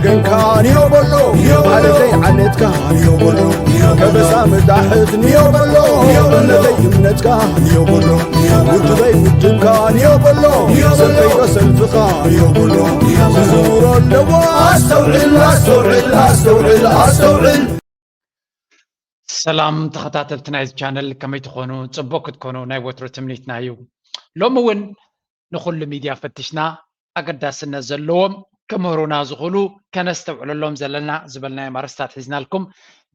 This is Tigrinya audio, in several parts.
ንዮ በሎ ዓለተይ ዓለትካ ንዮ በሎ ከበሳ መጣሕት ንዮ በሎ እምነተይ እምነትካ ንዮ በሎ ውድበይ ውድብካ ንዮ በሎ ሰልፈይ ሰልፍኻ ንዮ በሎ ክዝውሮ ኣለዎ ኣስተውዕል ኣስተውዕል ኣስተውዕል ኣስተውዕል። ሰላም ተኸታተልቲ ናይዚ ቻነል ከመይ ትኾኑ? ጽቡቅ ክትኮኑ ናይ ወትሩ ትምኒትና እዩ። ሎሚ እውን ንኹሉ ሚድያ ፈቲሽና ኣገዳስነት ዘለዎም ክምህሩና ዝኽእሉ ከነስተውዕለሎም ዘለና ዝበልናዮም ኣርእስታት ሒዝናልኩም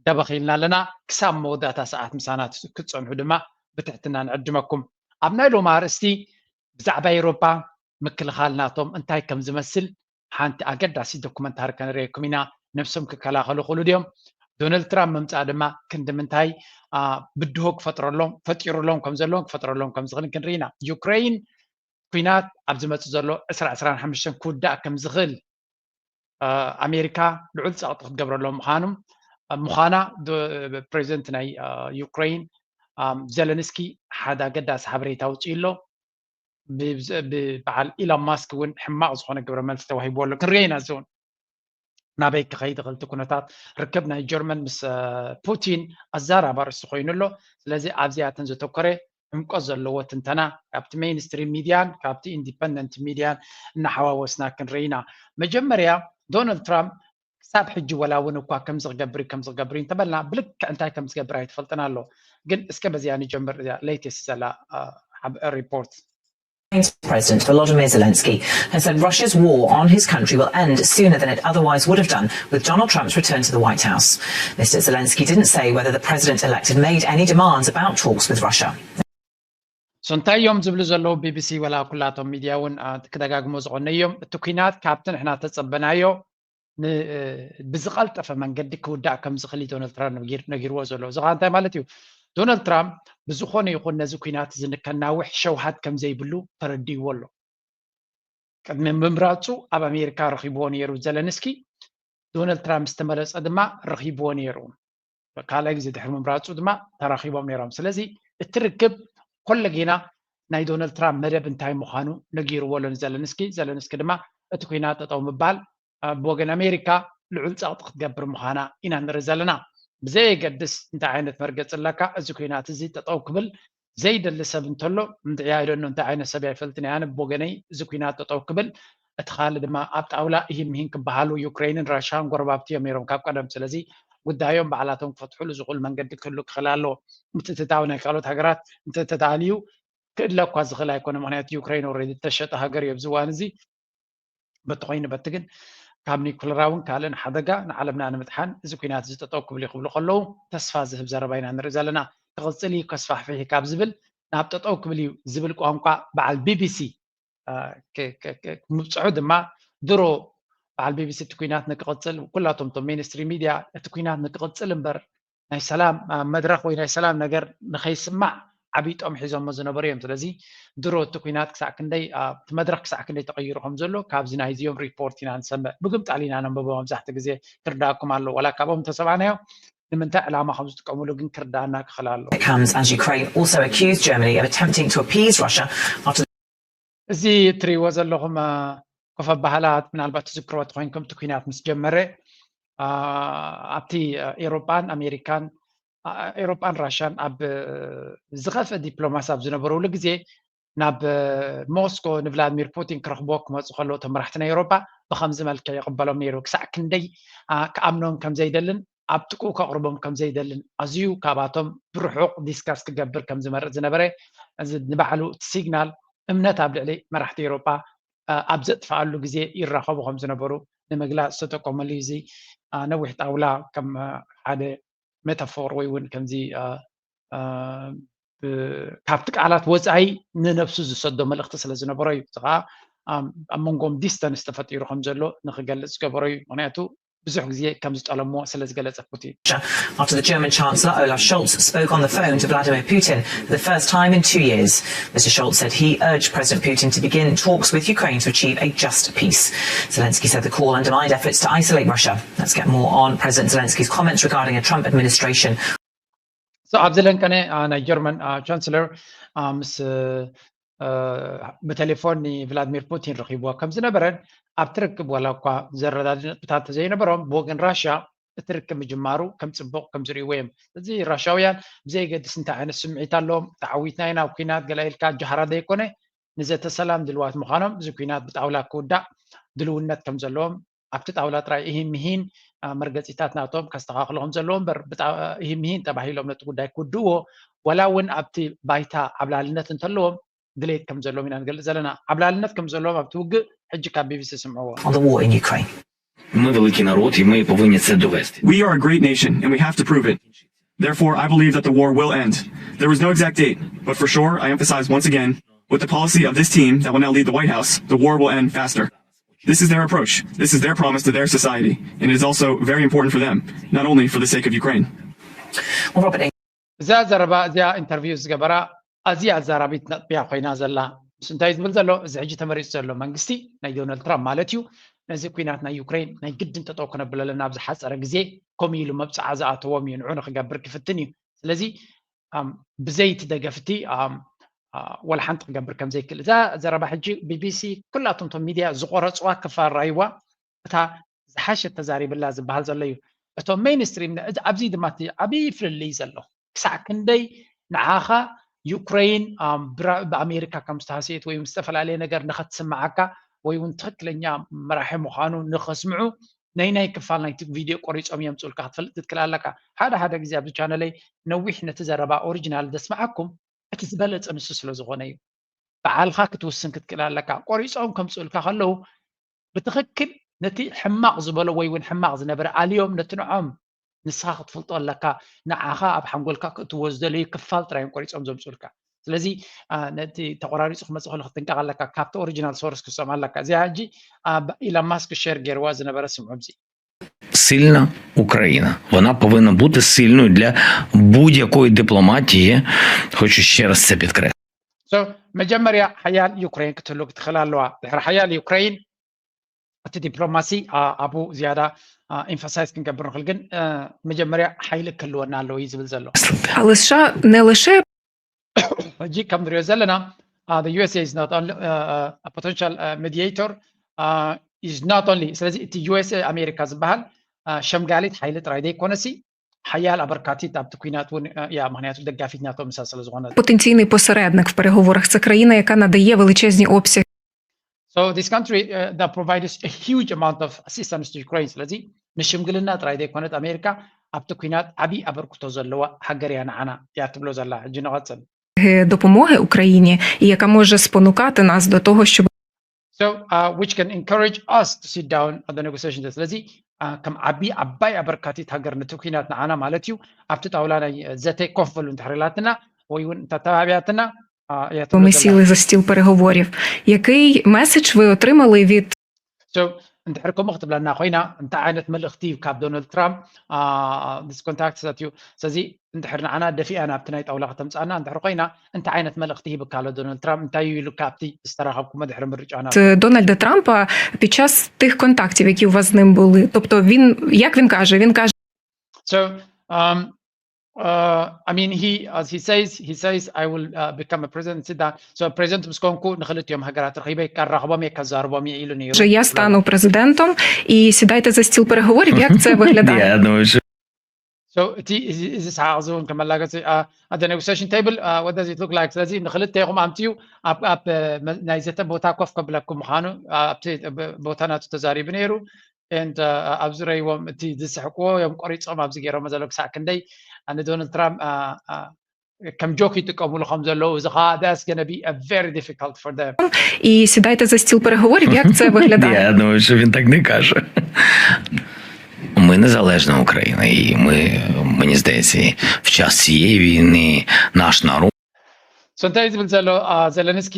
ደበኽ ኢልና ኣለና። ክሳብ መወዳእታ ሰዓት ምሳና ክትጸንሑ ድማ ብትሕትና ንዕድመኩም። ኣብ ናይ ሎሚ ኣርእስቲ ብዛዕባ ኤውሮጳ ምክልኻል ናቶም እንታይ ከም ዝመስል ሓንቲ ኣገዳሲት ዶኩመንታሪ ከነርእየኩም ኢና። ነብሶም ክከላኸሉ ይኽእሉ ድዮም? ዶናልድ ትራምፕ ምምጻእ ድማ ክንዲ ምንታይ ብድሆ ክፈጥረሎም ፈጢሩሎም ከም ዘለውን ክፈጥረሎም ከም ዝኽእልን ክንርኢ ኢና። ዩክረይን ኲናት ኣብ ዝመጽእ ዘሎ ዕስራ ዕስራን ሓሙሽተን ክውዳእ ከም ዝኽእል ኣሜሪካ ልዑል ጸቕጢ ክትገብረሎም ምዃኑ ምዃና ፕሬዚደንት ናይ ዩክረይን ዘለንስኪ ሓደ ኣገዳሲ ሓበሬታ ኣውጺኡ ኣሎ። ብበዓል ኢሎን ማስክ እውን ሕማቕ ዝኾነ ግብረ መልሲ ተዋሂብዎ ኣሎ። ክንሪኦ ኢና እዚ እውን ናበይ ክኸይድ ይኽእል እቲ ኩነታት። ርክብ ናይ ጀርመን ምስ ፑቲን ኣዛራቢ ኣርእስቲ ኮይኑ ኣሎ። ስለዚ ኣብዚኣተን ዘተኮረ ዕምቆት ዘለዎ ትንተና ካብቲ ሜይንስትሪም ሚድያን ካብቲ ኢንዲፐንደንት ሚድያን እናሓዋወስና ክንርኢ ኢና። መጀመርያ ዶናልድ ትራምፕ ክሳብ ሕጂ ወላ እውን እኳ ከምዚ ክገብር እዩ ከምዚ ክገብር እዩ እንተበልና ብልክዕ እንታይ ከም ዝገብር ኣይትፈልጥን ኣሎ። ግን እስከ በዚኣ ንጀምር። እዚኣ ሌተስት ዘላ ሪፖርት። President Volodymyr Zelensky has said Russia's war on his country will end sooner than it otherwise would have done with Donald Trump's return to the White House. Mister Zelensky didn't say whether the president-elect had made any demands about talks with Russia. So እንታይ እዮም ዝብሉ ዘለዉ ቢቢሲ ወላ ኩላቶም ሚድያ እውን ክደጋግሞ ዝቆነዮም እቲ ኩናት ካብቲ ንሕና ተጸበናዮ ብዝቐልጠፈ መንገዲ ክውዳእ ከም ዝኽእል እዩ ዶናልድ ትራምፕ ነጊርዎ ዘሎ። እዚ ከዓ እንታይ ማለት እዩ? ዶናልድ ትራምፕ ብዝኾነ ይኹን ነዚ ኲናት እዚ ንከናውሕ ሸውሃት ከም ዘይብሉ ተረዲእዎ ኣሎ። ቅድሚ ምምራፁ ኣብ ኣሜሪካ ረኺብዎ ነይሩ ዘለንስኪ። ዶናልድ ትራምፕ ዝተመረፀ ድማ ረኺብዎ ነይሩ። ካልኣይ ግዜ ድሕሪ ምምራፁ ድማ ተራኺቦም ነይሮም። ስለዚ እቲ ርክብ ኮለጌና ናይ ዶናልድ ትራምፕ መደብ እንታይ ምዃኑ ነጊርዎ ኣሎ ንዘለንስኪ። ዘለንስኪ ድማ እቲ ኲናት ጠጠው ምባል ብወገን ኣሜሪካ ልዑል ጸቕጢ ክትገብር ምዃና ኢና ንርኢ ዘለና። ብዘየገድስ እንታይ ዓይነት መርገጺ ኣለካ፣ እዚ ኲናት እዚ ጠጠው ክብል ዘይደሊ ሰብ እንተሎ፣ እንድዒ I don't know እንታይ ዓይነት ሰብ እየ ኣይፈልጥን እየ። ኣነ ብወገነይ እዚ ኲናት ጠጠው ክብል፣ እቲ ካልእ ድማ ኣብ ጣውላ እሂን ምሂን ክበሃሉ ዩክረይንን ራሻን ጎረባብቲ እዮም ነይሮም ካብ ቀደም። ስለዚ ጉዳዮም ባዕላቶም ክፈትሑሉ ዝኽእሉ መንገዲ ክህሉ ክኽእል ኣለዎ። ምትእትታው ናይ ካልኦት ሃገራት እንተተዳልዩ ክእለ እኳ ዝኽእል ኣይኮነ። ምኽንያቱ ዩክረይን already እተሸጠ ሃገር እዩ ኣብዚ እዋን እዚ። በቲ ኮይኑ በቲ ግን ካብ ኒኩለራውን ካልእን ሓደጋ ንዓለምና ንምድሓን እዚ ኩናት እዚ ጠጠው ክብል እዩ ክብሉ ከለዉ ተስፋ ዝህብ ዘረባ ኢና ንርኢ ዘለና። ክቕፅል እዩ ከስፋሕፍሕ እዩ ካብ ዝብል ናብ ጠጠው ክብል እዩ ዝብል ቋንቋ በዓል ቢቢሲ ምብፅሑ ድማ ድሮ በዓል ቢቢሲ እቲ ኩናት ንክቕፅል ኩላቶም ቶም ሚኒስትሪ ሚድያ እቲ ኩናት ንክቕፅል እምበር ናይ ሰላም መድረኽ ወይ ናይ ሰላም ነገር ንኸይስማዕ ዓብይ ጦም ሒዞሞ ዝነበሩ እዮም። ስለዚ ድሮ እቲ ኩናት ክሳዕ ክንደይ እቲ መድረኽ ክሳዕ ክንደይ ተቐይሩ ከም ዘሎ ካብዚ ናይዚኦም ሪፖርት ኢና ንሰምዕ። ብግምጣል ኢና ነንበቦ መብዛሕቲ ግዜ ክርዳእኩም ኣሎ። ዋላ ካብኦም እንተሰማዕናዮ ንምንታይ ዕላማ ከም ዝጥቀምሉ ግን ክርዳእና ክኽእል ኣሎ። It comes as Ukraine also accused Germany of attempting to appease Russia after እዚ እትሪእዎ ዘለኹም ኮፍ ኣባህላት ምናልባት ትዝክርዎ ተኮይንኩም እቲ ኩናት ምስ ጀመረ ኣብቲ ኤሮጳን ኣሜሪካን ኤሮጳን ራሽያን ኣብ ዝኸፍአ ዲፕሎማሲ ኣብ ዝነበሩሉ ግዜ ናብ ሞስኮ ንቭላድሚር ፑቲን ክረኽብዎ ክመፁ ከለዉ እቶም መራሕቲ ናይ ኤሮጳ ብከምዚ መልክዕ ይቕበሎም ነይሩ። ክሳዕ ክንደይ ክኣምኖም ከም ዘይደልን ኣብ ጥቅኡ ከቕርቦም ከም ዘይደልን ኣዝዩ ካብኣቶም ብርሑቕ ዲስካስ ክገብር ከም ዝመርጽ ዝነበረ እዚ ንባዕሉ እቲ ሲግናል እምነት ኣብ ልዕሊ መራሕቲ ኤውሮጳ ኣብ ዘጥፍኣሉ ግዜ ይራኸቡ ከም ዝነበሩ ንምግላጽ ዝተጠቀመሉ እዚ ነዊሕ ጣውላ ከም ሓደ ሜታፎር ወይ እውን ከምዚ ካብቲ ቃላት ወፃኢ ንነብሱ ዝሰዶ መልእኽቲ ስለ ዝነበሮ እዩ። እዚ ከዓ ኣብ መንጎም ዲስተንስ ተፈጢሩ ከም ዘሎ ንክገልፅ ዝገበሮ እዩ። ምክንያቱ ብዙሕ ግዜ ከም ዝጠለምዎ ስለ ዝገለፀ ፑቲን። After the German Chancellor Olaf Scholz spoke on the phone to Vladimir Putin for the first time in two years, Mister Scholz said he urged President Putin to begin talks with Ukraine to achieve a just peace. Zelensky said the call undermined efforts to isolate Russia. Let's get more on President Zelensky's comments regarding a Trump administration. ኣብዚ ለንቀነ ናይ ጀርመን ቻንስለር ምስ ብቴሌፎን ንቭላድሚር ፑቲን ረኺብዎ ከም ዝነበረን ኣብቲ ርክብ ዋላ እኳ ዘረዳድእ ነጥብታት እንተዘይነበሮም ብወገን ራሽያ እቲ ርክብ ምጅማሩ ከም ፅቡቕ ከም ዝርእይዎ እዮም። እዚ ራሻውያን ብዘየገድስ እንታይ ዓይነት ስምዒት ኣለዎም፣ ተዓዊትና ኢና ኣብ ኩናት ገለ ኢልካ ጃህራ ዘይኮነ ንዘተ ሰላም ድልዋት ምዃኖም፣ እዚ ኩናት ብጣውላ ክውዳእ ድልውነት ከም ዘለዎም ኣብቲ ጣውላ ጥራይ እሂን ምሂን መርገፂታት ናቶም ከስተኻኽሉ ከም ዘለዎ እምበር እሂን ምሂን ተባሂሎም ነቲ ጉዳይ ክውድእዎ ዋላ እውን ኣብቲ ባይታ ዓብላልነት እንተለዎም ድሌት ከም ዘለዎም ኢና ንገልፅ ዘለና። ዓብላልነት ከም ዘለዎም ኣብቲ ውግእ ሕጂ ካብ ቢቢሲ ስምዕዎ። Ми великий народ, і ми повинні це довести. We are a great nation, and we have to prove it. Therefore, I believe that the war will end. There is no exact date, but for sure, I emphasize once again, with the policy of this team that will now lead the White House, the war will end faster. This is their approach. This is their promise to their society, and it is also very important for them, not only for the sake of Ukraine. እዛ ዘረባ እዚኣ ኢንተርቪው ዝገበራ ኣዝያ ኣዛራቢት ነጥብያ ኮይና ዘላ ምስ እንታይ ዝብል ዘሎ እዚ ሕጂ ተመሪፁ ዘሎ መንግስቲ ናይ ዶናልድ ትራምፕ ማለት እዩ። ነዚ ኩናት ናይ ዩክሬን ናይ ግድን ጠጠው ክነብለለና ኣብ ዝሓፀረ ግዜ ከምኡ ኢሉ መብፅዓ ዝኣተዎም እዩ ንዑ ንክገብር ክፍትን እዩ። ስለዚ ብዘይቲ ደገፍቲ ወላ ሓንቲ ክገብር ከም ዘይክእል እዛ ዘረባ ሕጂ ቢቢሲ ኩላቶም ቶም ሚድያ ዝቆረፅዋ ክፋል ራይዋ እታ ዝሓሸት ተዛሪብላ ዝበሃል ዘሎ እዩ። እቶም ሜይንስትሪም ኣብዚ ድማ ዓብዪ ፍልልይ ዘሎ ክሳዕ ክንደይ ንዓኻ ዩክሬን ብኣሜሪካ ከም ዝተሃሰየት ወይ ዝተፈላለየ ነገር ንኸትስምዓካ ወይ እውን ትኽክለኛ መራሒ ምዃኑ ንኸስምዑ ናይ ናይ ክፋል ናይቲ ቪድዮ ቆሪፆም እዮም ፅኡልካ ክትፈልጥ ትክእል ኣለካ። ሓደ ሓደ ግዜ ኣብዚ ቻነለይ ነዊሕ ነቲ ዘረባ ኦሪጂናል ዘስምዓኩም እቲ ዝበለፀ ንሱ ስለ ዝኾነ እዩ። በዓልኻ ክትውስን ክትክእል ኣለካ። ቆሪፆም ከምፅኡልካ ከለዉ ብትኽክል ነቲ ሕማቕ ዝበሎ ወይ እውን ሕማቕ ዝነበረ ኣልዮም ነቲ ንዖም ንስኻ ክትፈልጦ ኣለካ። ንዓኻ ኣብ ሓንጎልካ ክእትዎ ዝደለዩ ክፋል ጥራዮም ቆሪፆም ዘምፅኡልካ። ስለዚ ነቲ ተቆራሪፁ ክመፅእ ከሎ ክትጥንቀቕ ኣለካ። ካብቲ ኦሪጂናል ሶርስ ክሰም ኣለካ። እዚኣ ሕጂ ኣብ ኢላን ማስክ ሼር ገይርዋ ዝነበረ ስምዑ። Сильна Україна. Вона повинна бути сильною для будь-якої дипломатії. Хочу ще раз це підкреслити. መጀመርያ ሓያል ዩክሬን ክትህሉ ክትኽእል ኣለዋ። ድሕሪ ሓያል ዩክሬን እቲ ዲፕሎማሲ ኣብኡ ዝያዳ ኢንፈሳይዝ ክንገብር ንኽእል፣ ግን መጀመርያ ሓይሊ ክህልወና ኣለዎ እዩ ዝብል ዘሎ። Але США не лише ሕጂ ከም ንሪኦ ዘለና USA is not only potential mediator is not only ስለዚ እቲ USA ኣሜሪካ ዝበሃል ሸምጋሊት ሓይሊ ጥራይ ዘይኮነሲ ሓያል ኣበርካቲት ኣብቲ ኩናት እውን እያ፣ ምክንያቱ ደጋፊት ናቶ ምሳ ስለ ዝኾነ። Потенційний посередник в переговорах — це країна, яка надає величезні обсяги. So this country uh, that provides a huge amount of assistance to Ukraine. ስለዚ ንሽምግልና ጥራይ ዘይኮነት ኣሜሪካ ኣብቲ ኩናት ዓብዪ ኣበርክቶ ዘለዋ ሃገር እያ ንዓና እያ ትብሎ ዘላ። ሕጂ ንቐፅል። Допомоги Україні, і яка може спонукати нас до того, щоб So uh, which can encourage us to sit down at the negotiation table. ስለዚ ከም ዓቢ ዓባይ ኣበርካቲት ሃገር ነቲ ኩናት ንዓና ማለት እዩ ኣብቲ ጣውላ ናይ ዘተ ኮፍ በሉ እንድሕር ኢላትና ወይ እውን እንተተባቢያትና Ми сіли за стіл переговорів. Який меседж ви отримали від So እንድሕር ከምኡ ክትብለና ኮይና እንታይ ዓይነት መልእኽቲ እዩ ካብ ዶናልድ ትራምፕ this contact that you ስለዚ እንድሕር ንዓና ደፊኣ ናብቲ ናይ ጣውላ ከተምፅኣና እንድሕር ኮይና እንታይ ዓይነት መልእኽቲ ሂብካ ኣሎ ዶናልድ ትራምፕ እንታይ እዩ ኢሉ ካብቲ ዝተራኸብኩሞ ድሕሪ ምርጫና Дональда Трампа під час тих контактів, які у вас з ним були? Тобто він, як він каже, він каже, So um, uh, I mean, he as he says, he says, I will uh, become a president. Sit down. So president ምስ ኮንኩ ንክልቲኦም ሃገራት ረኺበ ከራኽቦም እየ ከዛርቦም እየ ኢሉ ነይሩ። Що я стану президентом, і сідайте за стіл переговорів. Як це виглядає? Я думаю, що So እቲ እዚ እዚ ሰሓቕ እዚ እውን ከመላገፂ at the negotiation table what does it look like? ስለዚ ንክልቴኹም ኣምፅኡ ኣብ ኣብ ናይ ዘተ ቦታ ኮፍ ከብለኩም ምዃኑ ኣብቲ ቦታ ናቱ ተዛሪቡ ነይሩ። And ኣብ ዝረይዎም እቲ ዝስሕቅዎ እዮም ቆሪፆም ኣብዚ ገይሮም ዘለዉ ክሳዕ ክንደይ ንዶናልድ ትራምፕ ከም ጆክ ይጥቀሙሉ ከም ዘለዉ እዚ ከዓ that's gonna be a very difficult for them. І сідайте за стіл переговорів. Як це виглядає? Я думаю, що він так не каже. Ми незалежна Україна, і ми, мені здається, в час цієї війни наш народ So እንታይ ዝብል ዘሎ ዘለንስኪ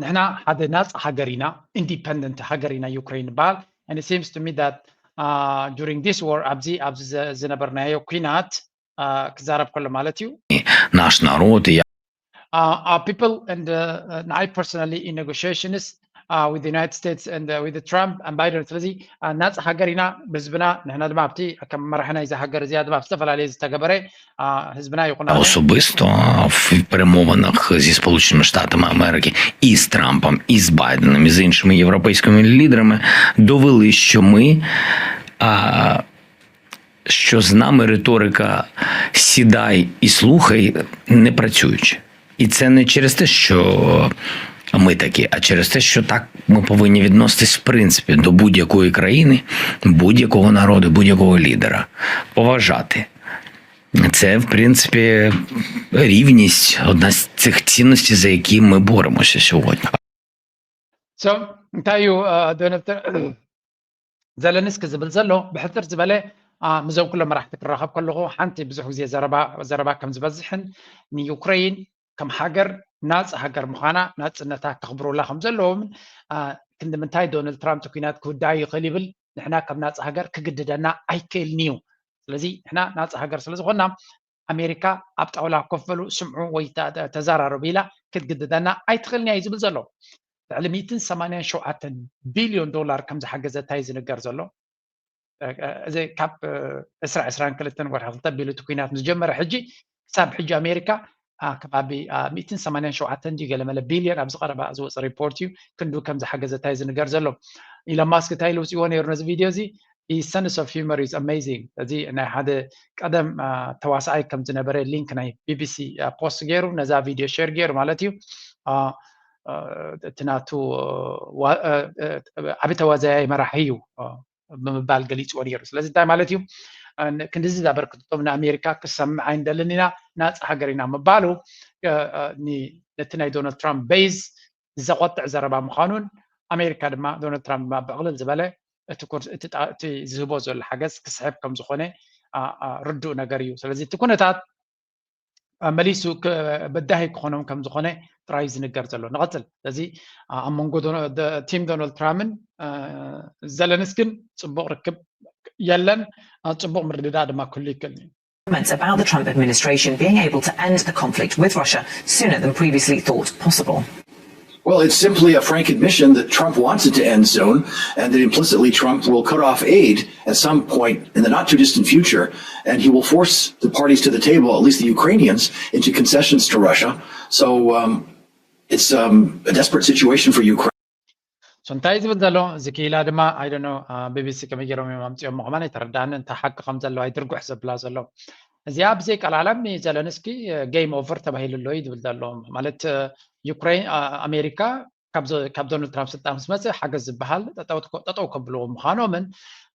ንሕና ሓደ ናፃ ሃገር ኢና፣ ኢንዲፐንደንት ሃገር ኢና ዩክሬን ይበሃል። And it seems to me that during this war ኣብዚ ኣብዚ ዝነበርናዮ ኩናት ክዛረብ ከሎ ማለት እዩ наш народ і uh, people and uh, I personally in negotiations uh, with the United States and uh, with the Trump and Biden. ስለዚ uh, ናፃ ሃገር ኢና ብህዝብና፣ ንሕና ድማ ኣብቲ ከም መራሒ ናይዚ ሃገር እዚኣ ድማ ኣብ ዝተፈላለየ ዝተገበረ uh, ህዝብና ይኹን ኣነ особисто в перемовинах зі Сполученими Штатами Америки і з Трампом, і з Байденом, і з іншими європейськими лідерами довели, що ми а, що з нами риторика «сідай і слухай» не працююча. І це не через те, що ми такі, а через те, що так ми повинні відноситись в принципі до будь-якої країни, будь-якого народу, будь-якого лідера. Поважати. Це, в принципі, рівність, одна з цих цінностей, за які ми боремося сьогодні. So እንታይ እዩ uh, ዶናልድ ዘለንስኪ ዝብል ዘሎ? ብሕፅር ዝበለ uh, ምስዞም ኩሎም መራሕቲ ክራኸብ ከለኹ ሓንቲ ብዙሕ ግዜ ዘረባ ከም ዝበዝሕን ንዩክሬን ከም ሃገር ናፃ ሃገር ምዃና ናፅነታ ከኽብሩላ ከም ዘለዎምን uh, ክንዲ ምንታይ ዶናልድ ትራምፕ ኩናት ክውዳእ ይኽእል ይብል፣ ንሕና ከም ናፃ ሃገር ክግድደና ኣይክእልን እዩ። ስለዚ ንሕና ናፃ ሃገር ስለ ዝኾና ኣሜሪካ ኣብ ጣውላ ኮፍ በሉ ስምዑ ወይ ተዛራረቡ ኢላ ክትግድደና ኣይትኽእልን እያ እዩ ዝብል ዘሎ። ልዕሊ ሚእትን ሰማንያን ሸውዓተን ቢልዮን ዶላር ከም ዝሓገዘታ እዩ ዝንገር ዘሎ። እዚ ካብ ዕስራ ዕስራን ክልተን ወርሒ ክልተ ቢሉ እቲ ኩናት ምስ ጀመረ ሕጂ ክሳብ ሕጂ ኣሜሪካ ከባቢ ሚእትን ሰማንያን ሸውዓተን ድዩ ገለመለ ቢልዮን ኣብዚ ቀረባ ዝወፀ ሪፖርት እዩ ክንዱ ከም ዝሓገዘታ እዩ ዝንገር ዘሎ። ኢሎን ማስክ እንታይ ኢሉ ውፅእዎ ነይሩ ነዚ ቪድዮ እዚ? His sense of humor is amazing። እዚ ናይ ሓደ ቀደም ተዋሳኣይ ከም ዝነበረ ሊንክ ናይ ቢቢሲ ፖስት ገይሩ ነዛ ቪድዮ ሼር ገይሩ ማለት እዩ። እቲ ናቱ ዓቢ ተዋዛያይ መራሒ እዩ ብምባል ገሊፅዎ ነይሩ። ስለዚ እንታይ ማለት እዩ? ክንድዚ ዘበርክትቶም ንኣሜሪካ ክሰምዕ ኣይንደልን ኢና፣ ናፃ ሃገር ኢና ምባሉ ነቲ ናይ ዶናልድ ትራምፕ ቤዝ ዘቆጥዕ ዘረባ ምዃኑን ኣሜሪካ ድማ ዶናልድ ትራምፕ ድማ ብዕቕልል ዝበለ እቲ ዝህቦ ዘሎ ሓገዝ ክስሕብ ከም ዝኾነ ርዱእ ነገር እዩ። ስለዚ እቲ ኩነታት መሊሱ በዳሂ ክኾኖም ከም ዝኾነ ጥራይ ዝንገር ዘሎ። ንቐፅል። ስለዚ ኣብ መንጎ ቲም ዶናልድ ትራምፕን ዘለንስኪን ፅቡቕ ርክብ የለን፣ ፅቡቕ ምርድዳእ ድማ ክህሉ ይክእል እዩ። Comments about the Trump administration being able to end the conflict with Russia sooner than previously thought possible. Well, it's simply a frank admission that Trump wants it to end soon, and that implicitly Trump will cut off aid at some point in the not too distant future, and he will force the parties to the table, at least the Ukrainians, into concessions to Russia. So um, it's um, a desperate situation for Ukraine. So እንታይ ዝብል ዘሎ እዚ ክኢላ ድማ ኣይደኖ ቢቢሲ ከመይ ገይሮም እዮም ኣምፅኦም ከማን ኣይተረዳእንን፣ እንታይ ሓቂ ከም ዘለዎ ኣይትርጉሕ ዘብላ ዘሎ። እዚኣ ብዘይ ቀላለም ንዘለንስኪ ጌም ኦቨር ተባሂሉ ኣሎ እዩ ዝብል ዘሎ። ማለት ዩክሬን ኣሜሪካ ካብ ዶናልድ ትራምፕ ስልጣን ምስ መፀ ሓገዝ ዝበሃል ጠጠው ከብልዎ ምዃኖምን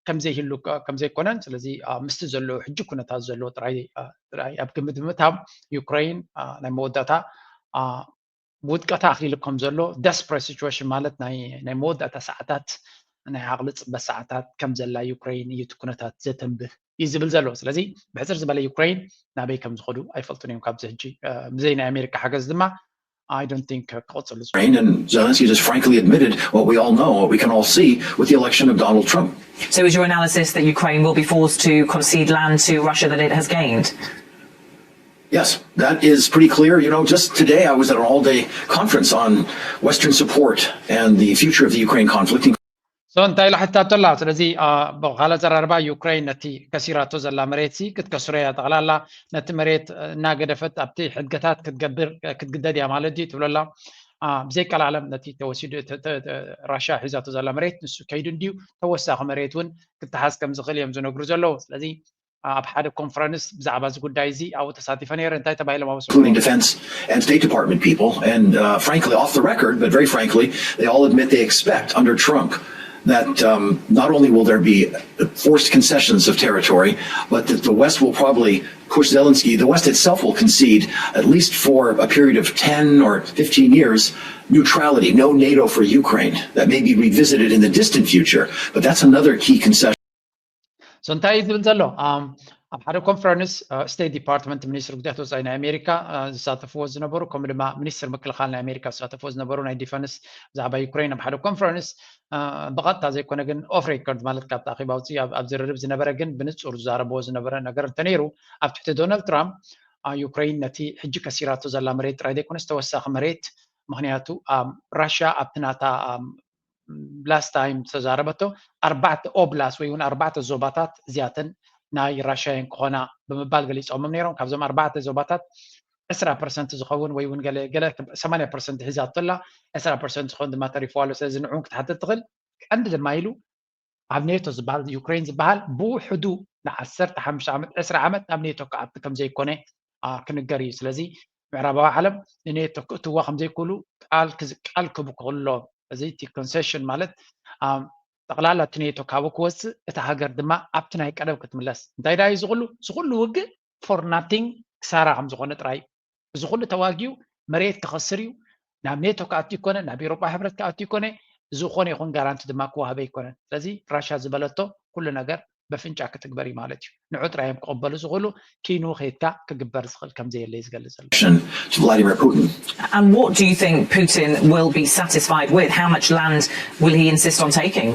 ከምዘይህሉ ከምዘይኮነን፣ ስለዚ ምስቲ ዘሎ ሕጂ ኩነታት ዘሎ ጥራይ ኣብ ግምት ብምእታው ዩክሬን ናይ መወዳእታ ውድቀታ ኣኽኢሉ ከም ዘሎ፣ ደስፕሬት ሲቹዌሽን ማለት ናይ መወዳእታ ሰዓታት፣ ናይ ዓቕሊ ፅበት ሰዓታት ከም ዘላ ዩክሬን እዩ እቲ ኩነታት ዘተንብህ እዩ ዝብል ዘሎ። ስለዚ ብሕፅር ዝበለ ዩክሬን ናበይ ከም ዝኸዱ ኣይፈልጡን እዮም። ካብዚ ሕጂ ብዘይ ናይ ኣሜሪካ ሓገዝ ድማ I don't think ክቕፅሉ ዝኽእሉ። And Zelensky just frankly admitted what we all know, what we can all see with the election of Donald Trump. So is your analysis that Ukraine will be forced to concede land to Russia that it has gained? Yes, that is pretty clear. You know, just today I was at an all-day conference on Western support and the future of the Ukraine conflict. So እንታይ ኢላ ሕታቶ ኣላ? ስለዚ ብካልእ ኣዘራርባ ዩክሬን ነቲ ከሲራቶ ዘላ መሬት ሲ ክትከስሮ እያ። ጠቕላላ ነቲ መሬት እናገደፈት ኣብቲ ሕድገታት ክትገብር ክትግደድ እያ ማለት ድዩ ትብሎ ኣላ። ብዘይቀላለም ነቲ ተወሲዱ ራሽያ ሒዛቶ ዘላ መሬት ንሱ ከይዱ እንድዩ ተወሳኺ መሬት እውን ክተሓዝ ከም ዝኽእል እዮም ዝነግሩ ዘለዉ። ስለዚ ኣብ ሓደ ኮንፈረንስ ብዛዕባ እዚ ጉዳይ እዚ ኣብኡ ተሳቲፈ ነይረ። እንታይ ተባሂሎም ኣብ including defense and State Department people, and uh, frankly, off the record, but very frankly, they all admit they expect under Trump that um, not only will there be forced concessions of territory, but that the West will probably push Zelensky, the West itself will concede, at least for a period of ten or fifteen years, neutrality, no NATO for Ukraine. That may be revisited in the distant future, but that's another key concession. So እንታይ እዩ ዝብል ዘሎ? ኣብ ሓደ ኮንፈረንስ ስቴት ዲፓርትመንት ሚኒስትሪ ጉዳያት ወፃኢ ናይ ኣሜሪካ ዝሳተፍዎ ዝነበሩ፣ ከምኡ ድማ ሚኒስትር ምክልኻል ናይ ኣሜሪካ ዝሳተፍዎ ዝነበሩ፣ ናይ ዲፈንስ ብዛዕባ ዩክሬን ኣብ ሓደ ኮንፈረንስ ብቐጥታ ዘይኮነ ግን ኦፍ ሬኮርድ ማለት ካብቲ ኣኼባ ውፅኢ ኣብ ዝርርብ ዝነበረ ግን ብንፁር ዝዛረብዎ ዝነበረ ነገር እንተነይሩ፣ ኣብ ትሕቲ ዶናልድ ትራምፕ ዩክሬን ነቲ ሕጂ ከሲራቶ ዘላ መሬት ጥራይ ዘይኮነስ ተወሳኺ መሬት ምክንያቱ ራሽያ ኣብቲ ናታ last time ዝተዛረበቶ ኣርባዕተ ኦብላስት ወይ እውን ኣርባዕተ ዞባታት እዚኣተን ናይ ራሽያ እየን ክኾና ብምባል ገሊፆምም ነይሮም። ካብዞም ኣርባዕተ ዞባታት ዕስራ ፐርሰንት ዝኸውን ወይ እውን ገለ ገለ ሰማንያ ፐርሰንት ሒዛቶ ኣላ፣ ዕስራ ፐርሰንት ዝኸውን ድማ ተሪፍዋ ኣሎ። ስለዚ ንዕኡን ክትሓትት ትኽእል። ቀንዲ ድማ ኢሉ ኣብ ኔቶ ዝበሃል ዩክሬን ዝበሃል ብውሕዱ ንዓሰርተ ሓሙሽተ ዓመት ዕስራ ዓመት ናብ ኔቶ ክኣቱ ከም ዘይኮነ ክንገር እዩ። ስለዚ ምዕራባዊ ዓለም ንኔቶ ክእትዋ ከም ዘይክእሉ ቃል ክብ ከሎ እዚ እቲ ኮንሴሽን ማለት ጠቕላላ እቲ ኔቶ ካብኡ ክወፅእ እታ ሃገር ድማ ኣብቲ ናይ ቀደም ክትምለስ እንታይ ዳ እዩ ዝኽሉ ዝኽሉ ውግእ for nothing ክሳራ ከም ዝኾነ ጥራይ እዩ። እዚ ኩሉ ተዋጊኡ መሬት ክኸስር እዩ። ናብ ኔቶ ክኣቱ ይኮነ ናብ ኤሮጳ ሕብረት ክኣቱ ይኮነ ዝኾነ ይኹን ጋራንቲ ድማ ክዋህበ ይኮነን። ስለዚ ራሻ ዝበለቶ ኩሉ ነገር በፍንጫ ክትግበር እዩ ማለት እዩ። ንዑ ጥራይ እዮም ክቕበሉ ዝኽእሉ። ኪኑ ከይድካ ክግበር ዝኽእል ከም ዘየለ እዩ ዝገልጽ ዘሎ። To Vladimir Putin. And what do you think Putin will be satisfied with? How much land will he insist on taking?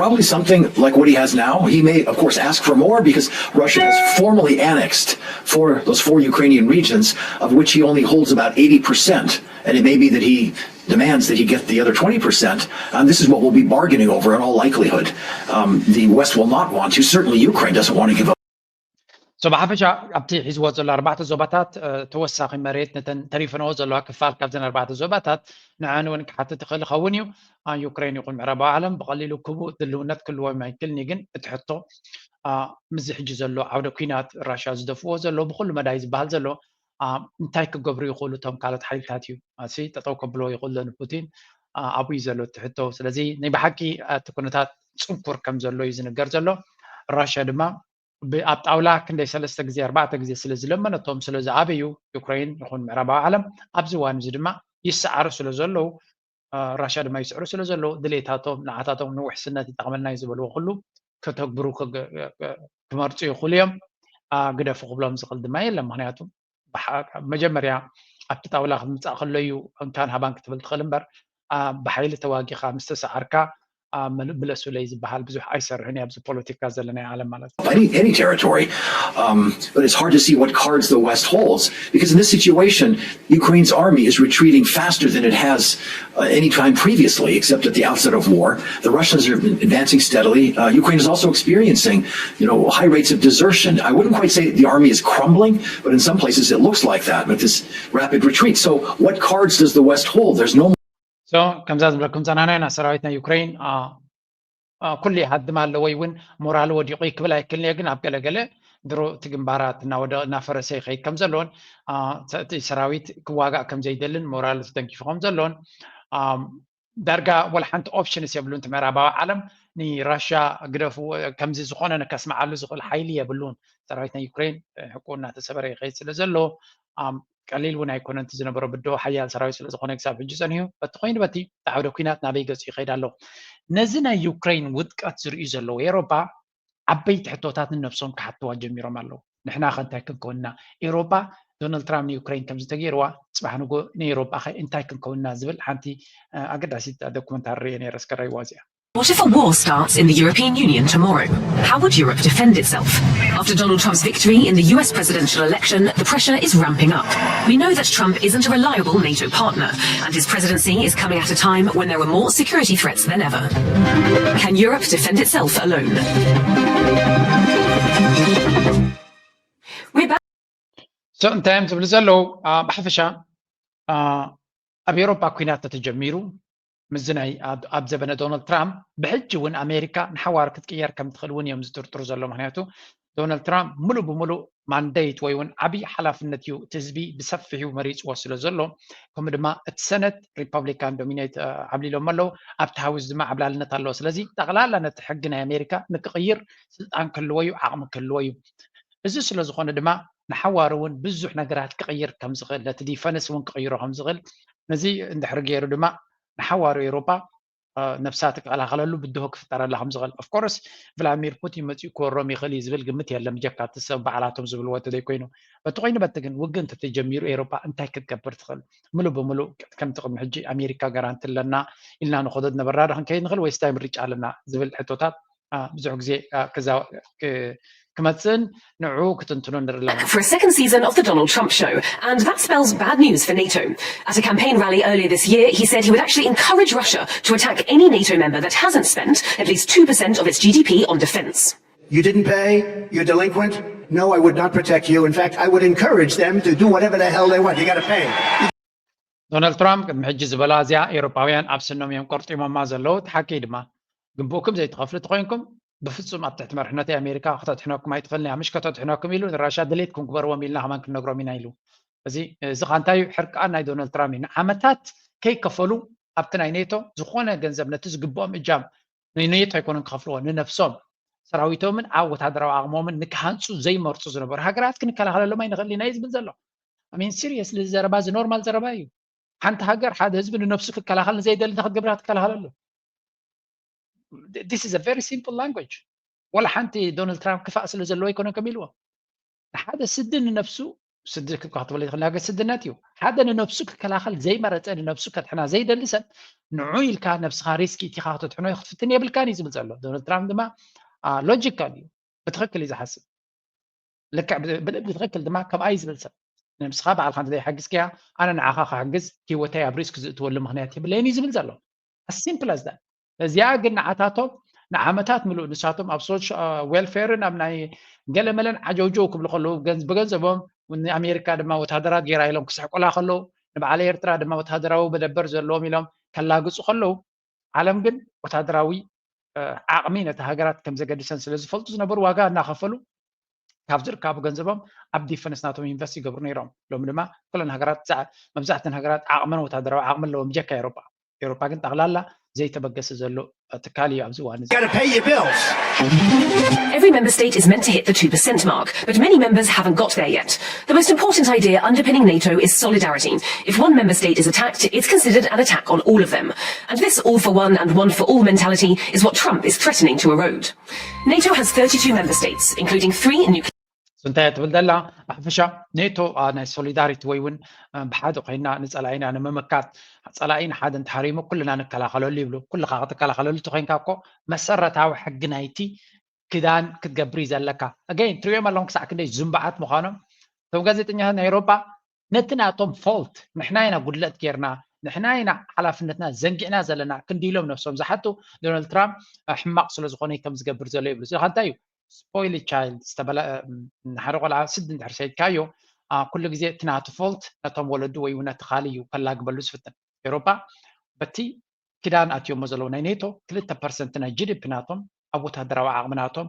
Probably something like what he has now. He may, of course, ask for more because Russia has formally annexed four, those four Ukrainian regions, of which he only holds about eighty percent. And it may be that he demands that he get the other twenty percent. And this is what we'll be bargaining over in all likelihood. Um, the West will not want to. Certainly, Ukraine doesn't want to give up. So ብሓፈሻ ኣብቲ ሒዝዎ ዘሎ ኣርባዕተ ዞባታት ተወሳኺ መሬት ነተን ተሪፈንዎ ዘለዋ ክፋል ካብዘን ኣርባዕተ ዞባታት ንዐን እውን ክሓትት ይኽእል ይኸውን እዩ። ዩክሬን ይኹን ምዕራባዊ ዓለም ብቐሊሉ ክቡእ ድልውነት ክልዎም ኣይክልኒ ግን እቲ ሕቶ ምስዚ ሕጂ ዘሎ ዓውደ ኩናት ራሽያ ዝደፍዎ ዘሎ ብኩሉ መዳይ ዝበሃል ዘሎ እንታይ ክገብሩ ይኽእሉ እቶም ካልኦት ሓይልታት እዩ ሲ ጠጠው ከብልዎ ይኽእሉ ንፑቲን ኣብኡ እዩ ዘሎ እቲ ሕቶ። ስለዚ ናይ ብሓቂ እቲ ኩነታት ፅንኩር ከም ዘሎ እዩ ዝንገር ዘሎ። ራሽያ ድማ ኣብ ጣውላ ክንደይ ሰለስተ ግዜ ኣርባዕተ ግዜ ስለ ዝለመነቶም ስለ ዝኣበዩ ዩክሬን ይኹን ምዕራባዊ ዓለም ኣብዚ እዋን እዚ ድማ ይሰዓሩ ስለ ዘለዉ ራሽያ ድማ ይስዕሩ ስለ ዘለዉ ድሌታቶም ንዓታቶም ንውሕስነት ይጠቕመልና እዩ ዝበልዎ ኩሉ ከተግብሩ ክመርፁ ይኽእሉ እዮም። ግደፉ ክብሎም ዝኽእል ድማ የለን። ምክንያቱ መጀመርያ ኣብቲ ጣውላ ክምፃእ ከሎ እዩ እንካን ሃባን ክትብል ትኽእል እምበር ብሓይሊ ተዋጊኻ ምስ ተሰዓርካ ብለሱለይ ዝበሃል ብዙሕ ኣይሰርሕን እዩ ኣብዚ ፖለቲካ ዘለናይ ዓለም ማለት እዩ። Any, any territory. Um, but it's hard to see what cards the West holds because in this situation, Ukraine's army is retreating faster than it has uh, any time previously, except at the outset of war. The Russians are advancing steadily. Uh, Ukraine is also experiencing, you know, high rates of desertion. I wouldn't quite say the army is crumbling, but in some places it looks like that with this rapid retreat. So, what cards does the West hold? There's no so ከምዛ ዝብለኩም ጸናናይና ሰራዊት ናይ ዩክሬን ኩሉ ይሃድም ኣሎ ወይ እውን ሞራሉ ወዲቑ ክብል ኣይክልንዮ ግን ኣብ ገለገለ ድሮ እቲ ግንባራት እናፈረሰ ይኸይድ ከም ዘለዎን እቲ ሰራዊት ክዋጋእ ከም ዘይደልን ሞራሉ ተተንኪፉ ከም ዘለዎን ዳርጋ ወላ ሓንቲ ኦፕሽንስ የብሉን እቲ ምዕራባዊ ዓለም ንራሽያ ግደፉ ከምዚ ዝኾነ ከስምዓሉ ዝኽእል ሓይሊ የብሉን። ሰራዊት ናይ ዩክሬን ሕቁ እናተሰበረ ይኸይድ ስለ ዘሎ ቀሊል እውን ኣይኮነን እቲ ዝነበሮ ብድሆ ሓያል ሰራዊት ስለ ዝኾነ ክሳብ ሕጂ ጸኒሑ በቲ ኮይኑ በቲ እቲ ዓውደ ኩናት ናበይ ገጹ ይኸይድ ኣሎ። ነዚ ናይ ዩክሬን ውድቀት ዝርእዩ ዘለዉ ኤሮፓ ዓበይቲ ሕቶታት ንነብሶም ክሓትዋ ጀሚሮም ኣለዉ። ንሕና ከ እንታይ ክንከውን ኢና? ኤሮፓ ዶናልድ ትራምፕ ንዩክሬን ከምዚ ተገይርዋ ጽባሕ ንጎ ንኤሮፓ ከ እንታይ ክንከውን ኢና ዝብል ሓንቲ ኣገዳሲት ዶኩመንታሪ ርእየ ነይረ። እስከ ረእይዋ እዚኣ። What if a war starts in the European Union tomorrow? How would Europe defend itself? After Donald Trump's victory in the U S presidential election, the pressure is ramping up. We know that Trump isn't a reliable NATO partner, and his presidency is coming at a time when there are more security threats than ever. Can Europe defend itself alone? So እንታይ እዮም ዝብሉ ዘለዉ? ብሓፈሻ ኣብ ኤሮፓ ኩናት ተተጀሚሩ ምስዚ ናይ ኣብ ዘበነ ዶናልድ ትራምፕ ብሕጂ እውን ኣሜሪካ ንሓዋር ክትቅየር ከም ትኽእል እውን እዮም ዝጥርጥሩ ዘሎ። ምክንያቱ ዶናልድ ትራምፕ ሙሉእ ብሙሉእ ማንዴት ወይ እውን ዓብዪ ሓላፍነት እዩ እቲ ህዝቢ ብሰፊሑ መሪፅዎ ስለ ዘሎ ከምኡ ድማ እቲ ሰነት ሪፐብሊካን ዶሚኔት ዓብሊሎም ኣለዉ ኣብቲ ሃውስ ድማ ዓብላልነት ኣለዎ። ስለዚ ጠቕላላ ነቲ ሕጊ ናይ ኣሜሪካ ንክቕይር ስልጣን ክህልዎ እዩ ዓቕሚ ክህልዎ እዩ። እዚ ስለ ዝኾነ ድማ ንሓዋሩ እውን ብዙሕ ነገራት ክቕይር ከም ዝኽእል ነቲ ዲፈንስ እውን ክቕይሮ ከም ዝኽእል ነዚ እንድሕር ገይሩ ድማ ንሓዋሩ ኤውሮጳ ነብሳ ትከላኸለሉ ብድሆ ክፍጠረላ ከም ዝኽእል ኦፍኮርስ ቭላድሚር ፑቲን መፂኡ ክወሮም ይኽእል እዩ ዝብል ግምት የለን ብጀካ እቲ ሰብ ባዕላቶም ዝብልዎ እንተዘይኮይኑ በቲ ኮይኑ በቲ ግን ውግእ እንተተጀሚሩ ኤውሮጳ እንታይ ክትገብር ትኽእል ምሉእ ብምሉእ ከምቲ ቅድሚ ሕጂ ኣሜሪካ ጋራንቲ ኣለና ኢልና ንኸዶ ዝነበርና ዶ ክንከይድ ንኽእል ወይስ እንታይ ምርጫ ኣለና ዝብል ሕቶታት ብዙሕ ግዜ ክመፅእን ንዑ ክትንትኖ ንርኢ ኣለና። for a second season of the Donald Trump Show, and that spells bad news for NATO. At a campaign rally earlier this year, he said he would actually encourage Russia to attack any NATO member that hasn't spent at least two percent of its G D P on defense. You didn't pay, you're delinquent. No, I would not protect you. In fact, I would encourage them to do whatever the hell they want. You got to pay. ዶናልድ ትራምፕ ቅድሚ ሕጂ ዝበላ እዚኣ ኤውሮጳውያን ኣብ ስኖም እዮም ቆርጢሞማ ዘለዉ። እቲ ሓቂ ድማ ግቡእኩም ዘይትኸፍሉ ተኾይንኩም ብፍጹም ኣብ ትሕቲ መርሕነት ኣሜሪካ ከተድሕነኩም ኣይትኽእልን እያ። ምሽ ከተድሕነኩም ኢሉ ንራሻ ድሌትኩም ግበርዎም ኢልና ከማን ክንነግሮም ኢና ኢሉ። እዚ እዚ ኻንታዩ ሕርቃን ናይ ዶናልድ ትራምፕ እዩ። ንዓመታት ከይከፈሉ ኣብቲ ናይ ኔቶ ዝኾነ ገንዘብ ነቲ ዝግብኦም እጃም ንኔቶ ኣይኮኑን ክኸፍልዎ ንነፍሶም ሰራዊቶምን ኣብ ወታደራዊ ኣቕሞምን ንክሃንፁ ዘይመርፁ ዝነበሩ ሃገራት ክንከላኸለሎም ኣይንኽእል ኢና እዩ ዝብል ዘሎ። I mean seriously እዚ ዘረባ እዚ ኖርማል ዘረባ እዩ። ሓንቲ ሃገር ሓደ ህዝቢ ንነብሱ ክከላኸል ንዘይደሊ እንታይ ክትገብር ክትከላኸለሉ? This is a very simple language። ወላ ሓንቲ ዶናልድ ትራምፕ ክፋእ ስለ ዘለዎ ኣይኮነን ከም ኢልዎ ንሓደ ስዲ ንነብሱ ስዲ ክትበለ ይኽእል ነገር ስድነት እዩ። ሓደ ንነብሱ ክከላኸል ዘይመረፀ ንነብሱ ከድሕና ዘይደሊ ሰብ ንዑ ኢልካ ነብስኻ ሪስክ ኢቲኻ ክትድሕኖ ክትፍትን የብልካን እዩ ዝብል ዘሎ። ዶናልድ ትራምፕ ድማ ሎጂካል እዩ፣ ብትኽክል እዩ ዝሓስብ። ልክዕ ብትኽክል ድማ ከምኣ እዩ ዝብል ሰብ ንስኻ ባዕልኻ እንተ ዘይሓግዝካያ ኣነ ንዓኻ ክሕግዝ ህይወተይ ኣብ ሪስክ ዝእትወሉ ምኽንያት የብለይን እዩ ዝብል ዘሎ። Simple as that። እዚኣ ግን ንዓታቶም ንዓመታት ምሉእ ንሳቶም ኣብ ዌልፌርን ኣብ ናይ ገለመለን ዓጀውጀው ክብሉ ከለዉ ብገንዘቦም ንኣሜሪካ ድማ ወታደራት ገይራ ኢሎም ክስሕቁላ ከለዉ ንበዓል ኤርትራ ድማ ወታደራዊ መደበር ዘለዎም ኢሎም ከላግፁ ከለዉ ዓለም ግን ወታደራዊ ዓቕሚ ነቲ ሃገራት ከም ዘገድሰን ስለ ዝፈልጡ ዝነበሩ ዋጋ እናኸፈሉ ካብ ዝርከቡ ገንዘቦም ኣብ ዲፈንስ ናቶም ኢንቨስት ይገብሩ ነይሮም። ሎሚ ድማ ኩለን ሃገራት መብዛሕተን ሃገራት ዓቕመን ወታደራዊ ዓቕሚ ኣለዎም ብጀካ ኤሮጳ። ኤሮጳ ግን ጠቕላላ ዘይተበገሰ ዘሎ ትካል እዩ ኣብዚ እዋን እዚ። Every member state is meant to hit the two percent mark, but many members haven't got there yet. The most important idea underpinning NATO is solidarity. If one member state is attacked, it's considered an attack on all of them. And this all for one and one for all mentality is what Trump is threatening to erode. NATO has thirty-two member states, including three nuclear. እንታይ ትብል ዘላ ብሓፈሻ ኔቶ ናይ ሶሊዳሪቲ ወይ እውን ብሓደ ኮይና ንፀላኢና ንምምካት ፀላኢ ንሓደ እንተሃሪሙ ኩልና ንከላኸለሉ ይብሉ። ኩልኻ ክትከላኸለሉ ተኮይንካ እኮ መሰረታዊ ሕጊ ናይቲ ክዳን ክትገብር እዩ ዘለካ። ኣገይን ትሪኦም ኣለኹም ክሳዕ ክንደይ ዝንባዓት ምዃኖም እቶም ጋዜጠኛታት ናይ ኤውሮጳ ነቲ ናቶም ፎልት ንሕና ኢና ጉድለት ጌርና ንሕና ኢና ሓላፍነትና ዘንጊዕና ዘለና ክንዲ ኢሎም ነብሶም ዝሓቱ ዶናልድ ትራምፕ ሕማቕ ስለ ዝኾነ ከም ዝገብር ዘሎ ይብሉ። ስለካ እንታይ እዩ ስፖይል ቻይልድ ዝተበላ ንሓደ ቆልዓ ስዲ እንድሕር ሰይድካዮ ኩሉ ግዜ እቲ ናቱ ፎልት ነቶም ወለዱ ወይ እውን ነቲ ካልእ እዩ ከላግበሉ ዝፍትን። ኤውሮጳ በቲ ኪዳን ኣትዮሞ ዘለዉ ናይ ኔቶ ክልተ ፐርሰንት ናይ ጂዲፒ ናቶም ኣብ ወታደራዊ ዓቕሚ ናቶም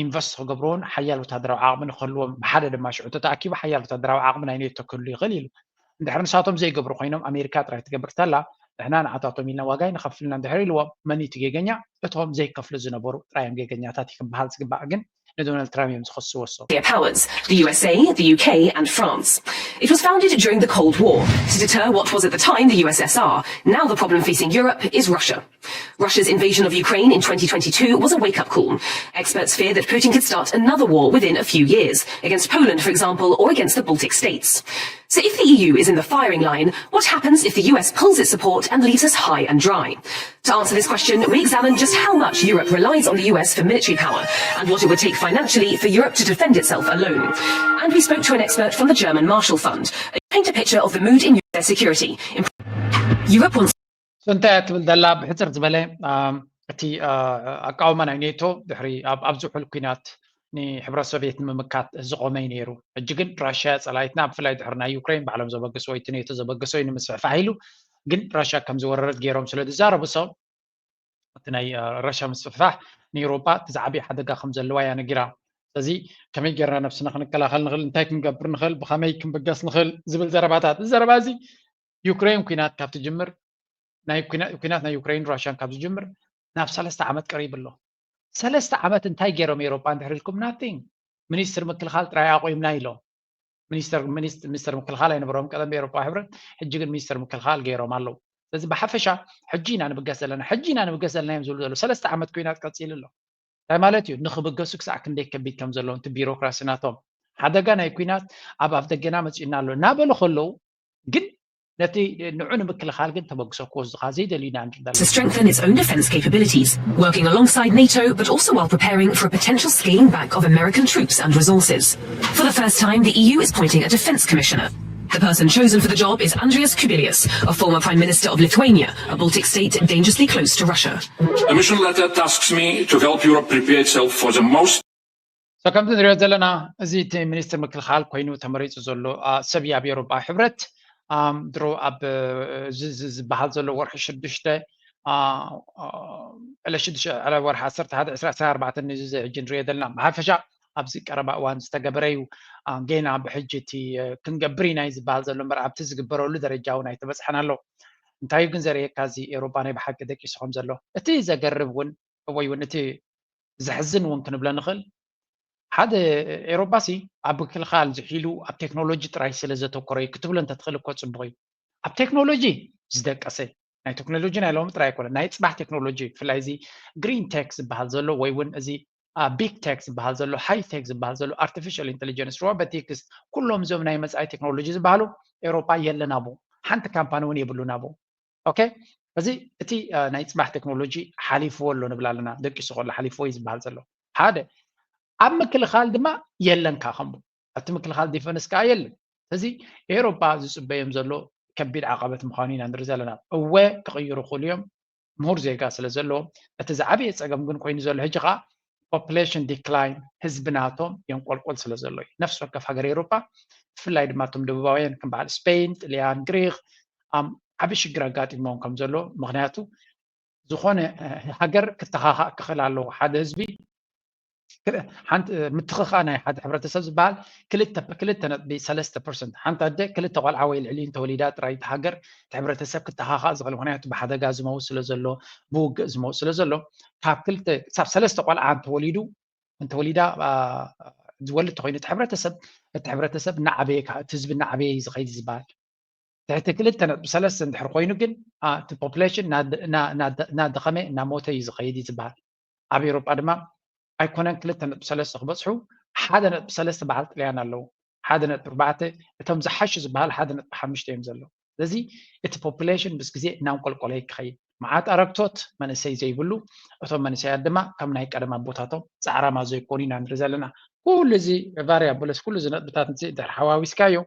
ኢንቨስት ክገብርዎን ሓያል ወታደራዊ ዓቕሚ ንክህልዎም ብሓደ ድማ ሽዑ ተተኣኪቡ ሓያል ወታደራዊ ዓቕሚ ናይ ኔቶ ክህሉ ይኽእል ኢሉ። እንድሕር ንሳቶም ዘይገብሩ ኮይኖም ኣሜሪካ ጥራይ ትገብር ተላ ንሕና ንዓታቶም ኢልና ዋጋ ይንኸፍልና እንድሕር ኢልዎም መን እቲ ጌገኛ? እቶም ዘይከፍሉ ዝነበሩ ጥራዮም ጌገኛታት እዩ ክበሃል ዝግባእ ግን ንዶናልድ ትራምፕ እዮም ዝኸስዎ እሶም። Powers, the U S A, the U K and France. It was founded during the Cold War to deter what was at the time the U S S R. Now the problem facing Europe is Russia. Russia's invasion of Ukraine in twenty twenty-two was a wake-up call. Experts fear that Putin could start another war within a few years, against Poland, for example, or against the Baltic states. So if the E U is in the firing line, what happens if the U S pulls its support and leaves us high and dry? To answer this question, we examine just how much Europe relies on the U S for military power and what it would take financially for Europe to defend itself alone. And we spoke to an expert from the German Marshall Fund, paint a picture of the mood in U S security. Europe wants እንታይ እያ ትብል ዘላ ብሕፅር ዝበለ እቲ ኣቃውማ ናይ ኔቶ ድሕሪ ኣብ ዝውሕል ኩናት ንሕብረት ሶቪየት ንምምካት ዝቆመ እዩ ነይሩ። ሕጂ ግን ራሽያ ፀላይትና ብፍላይ ድሕሪ ናይ ዩክሬን ባዕሎም ዘበገስዎ እቲ ኔቶ ዘበገሶ እዩ ንምስፍሕፋሕ ኢሉ ግን ራሽያ ከም ዝወረረት ገይሮም ስለ ዝዛረቡ ሰብ እቲ ናይ ራሽያ ምስፍሕፋሕ ንኤውሮጳ እቲ ዝዓበየ ሓደጋ ከም ዘለዋ እያ ነጊራ። ስለዚ ከመይ ጌርና ነብስና ክንከላኸል ንኽእል፣ እንታይ ክንገብር ንኽእል፣ ብኸመይ ክንብገስ ንኽእል ዝብል ዘረባታት እዚ ዘረባ እዚ ዩክሬን ኩናት ካብ ትጅምር ናይ ኩናት ናይ ዩክሬን ራሽያን ካብ ዝጅምር ናብ ሰለስተ ዓመት ቀሪቡ ኣሎ። ሰለስተ ዓመት እንታይ ገይሮም ኤውሮጳ እንድሕር ኢልኩም ናቲንግ። ሚኒስትር ምክልኻል ጥራይ ኣቑምና ኢሎም። ሚኒስተር ሚኒስተር ምክልኻል ኣይነበሮም ቀደም ብኤውሮጳ ሕብረት ሕጂ ግን ሚኒስተር ምክልኻል ገይሮም ኣለዉ። ስለዚ ብሓፈሻ ሕጂ ኢና ንብገስ ዘለና ሕጂ ኢና ንብገስ ዘለና እዮም ዝብሉ ዘለዉ። ሰለስተ ዓመት ኩናት ቀፂሉ ኣሎ። እንታይ ማለት እዩ? ንክብገሱ ክሳዕ ክንደይ ከቢድ ከም ዘለዉ እቲ ቢሮክራሲ ናቶም ሓደጋ ናይ ኩናት ኣብ ኣፍ ደገና መፂኡና ኣሎ እናበሉ ከለዉ ግን ነቲ ንዑ ንምክልኻል ግን ተበግሶ ክወስዱ ካብ ዘይደልዩ ኢና ንርኢ ዘለና። to strengthen its own defense capabilities, working alongside NATO, but also while preparing for a potential scaling back of American troops and resources. For the first time, the E U is appointing a defense commissioner. The person chosen for the job is Andrius Kubilius, a former prime minister of Lithuania, a Baltic state dangerously close to Russia. The mission letter tasks me to help Europe prepare itself for the most So ከምቲ ንሪኦ ዘለና እዚ እቲ ሚኒስትር ምክልኻል ኮይኑ ተመሪፁ ዘሎ አ፣ ሰብ እዩ። ኣብ ኤውሮጳ ሕብረት ኣም፣ ድሮ ኣብ እ፣ እዚ እዚ ዝበሃል ዘሎ ወርሒ ሽዱሽተ አ፣ አ፣ ዕለ ሽዱሽተ ዕለ ወርሒ ዓሰርተ ሓደ ዕስራ ዕስራ ኣርባዕተ እዚ ሕጂ ንሪኦ ዘለና ብሓፈሻ ኣብዚ ቀረባ እዋን ዝተገበረ እዩ። አ፣ ጌና ብሕጂ እቲ እ፣ ክንገብር ኢና እዩ ዝበሃል ዘሎ እምበር ኣብቲ ዝግበረሉ ደረጃ እውን ኣይተበፅሐን ኣሎ። እንታይ እዩ ግን ዘርእየካ እዚ ኤውሮጳ ናይ ብሓቂ ደቂሱ ከም ዘሎ? እቲ ዘገርም እውን ወይ እውን እቲ ዘሕዝን እውን ክንብሎ ንኽእል ሓደ ኤውሮጳ ሲ ኣብ ምክልኻል ዝሒሉ ኣብ ቴክኖሎጂ ጥራይ ስለ ዘተኮረ እዩ ክትብሎ እንተትኽእል እኮ ፅቡቕ እዩ። ኣብ ቴክኖሎጂ ዝደቀሰ ናይ ቴክኖሎጂ ናይ ሎሚ ጥራይ ኣይኮነ ናይ ፅባሕ ቴክኖሎጂ ብፍላይ እዚ ግሪን ቴክ ዝበሃል ዘሎ ወይ እውን እዚ ቢግ ቴክ ዝበሃል ዘሎ ሃይ ቴክ ዝበሃል ዘሎ ኣርቲፊሻል ኢንቴሊጀንስ ሮቦቲክስ ኩሎም እዞም ናይ መፃኢ ቴክኖሎጂ ዝበሃሉ ኤውሮጳ የለን ኣብኡ ሓንቲ ካምፓኒ እውን የብሉን ኣብኡ ኦኬ እዚ እቲ እ፣ ናይ ፅባሕ ቴክኖሎጂ ሓሊፍዎ ኣሎ ንብል ኣለና ደቂሱ ከሎ ሓሊፍዎ እዩ ዝበሃል ዘሎ ሓደ ኣብ ምክልኻል ድማ የለን ካ ከምኡ እቲ ምክልኻል ዲፈንስ ከዓ የለን እዚ ኤውሮጳ ዝፅበዮም ዘሎ ከቢድ ዓቐበት ምዃኑ ኢና ንርኢ ዘለና እወ ክቕይሩ ክእሉ እዮም ምሁር ዜጋ ስለ ዘለዎ እቲ ዝዓበየ ፀገም ግን ኮይኑ ዘሎ ሕጂ ከዓ population decline ህዝቢ ናቶም የንቆልቆል ስለ ዘሎ እዩ ነፍሲ ወከፍ ሃገር ኤውሮጳ ብፍላይ ድማ እቶም ደቡባውያን ከም በዓል ስፔን ጥልያን ግሪክ ዓብ ዓቢ ሽግር ኣጋጢሞም ከም ዘሎ ምክንያቱ ዝኾነ ሃገር ክተኻኻእ ክኽእል ኣለዎ ሓደ ህዝቢ ሓንቲ ምትኽኻእ ናይ ሓደ ሕብረተሰብ ዝበሃል ክልተ ክልተ ነጥቢ ሰለስተ ፐርሰንት ሓንቲ ኣደ ክልተ ቆልዓ ወይ ልዕሊ እንተወሊዳ ጥራይ እቲ ሃገር እቲ ሕብረተሰብ ክተኻኻእ ዝኽእል ምክንያቱ ብሓደጋ ዝመውት ስለ ዘሎ ብውግእ ዝመውት ስለ ዘሎ ካብ ክልተ ክሳብ ሰለስተ ቆልዓ እንተወሊዱ እንተወሊዳ ዝወልድ ተኮይኑ እቲ ሕብረተሰብ እቲ ሕብረተሰብ እናዓበየ እቲ ህዝቢ እናዓበየ እዩ ዝኸይድ ዝበሃል ትሕቲ ክልተ ነጥቢ ሰለስተ እንድሕር ኮይኑ ግን እቲ ፖፕሌሽን እናደኸመ እናሞተ እዩ ዝኸይድ እዩ ዝበሃል ኣብ ኤውሮጳ ድማ ኣይኮነን ክልተ ነጥቢ ሰለስተ ክበፅሑ ሓደ ነጥቢ ሰለስተ በዓል ጥልያን ኣለዉ ሓደ ነጥቢ ኣርባዕተ እቶም ዝሓሹ ዝበሃል ሓደ ነጥቢ ሓሙሽተ እዮም ዘለዉ ስለዚ እቲ ፖፕሌሽን ምስ ግዜ እናንቆልቆለ ክኸይድ መዓት ኣረግቶት መንእሰይ ዘይብሉ እቶም መንእሰያት ድማ ከም ናይ ቀደም ኣቦታቶም ፃዕራማ ዘይኮኑ ኢና ንርኢ ዘለና ኩሉ እዚ ቫሪያብለስ ኩሉ እዚ ነጥብታት እዚ ድሕሪ ሓዋዊስካዮ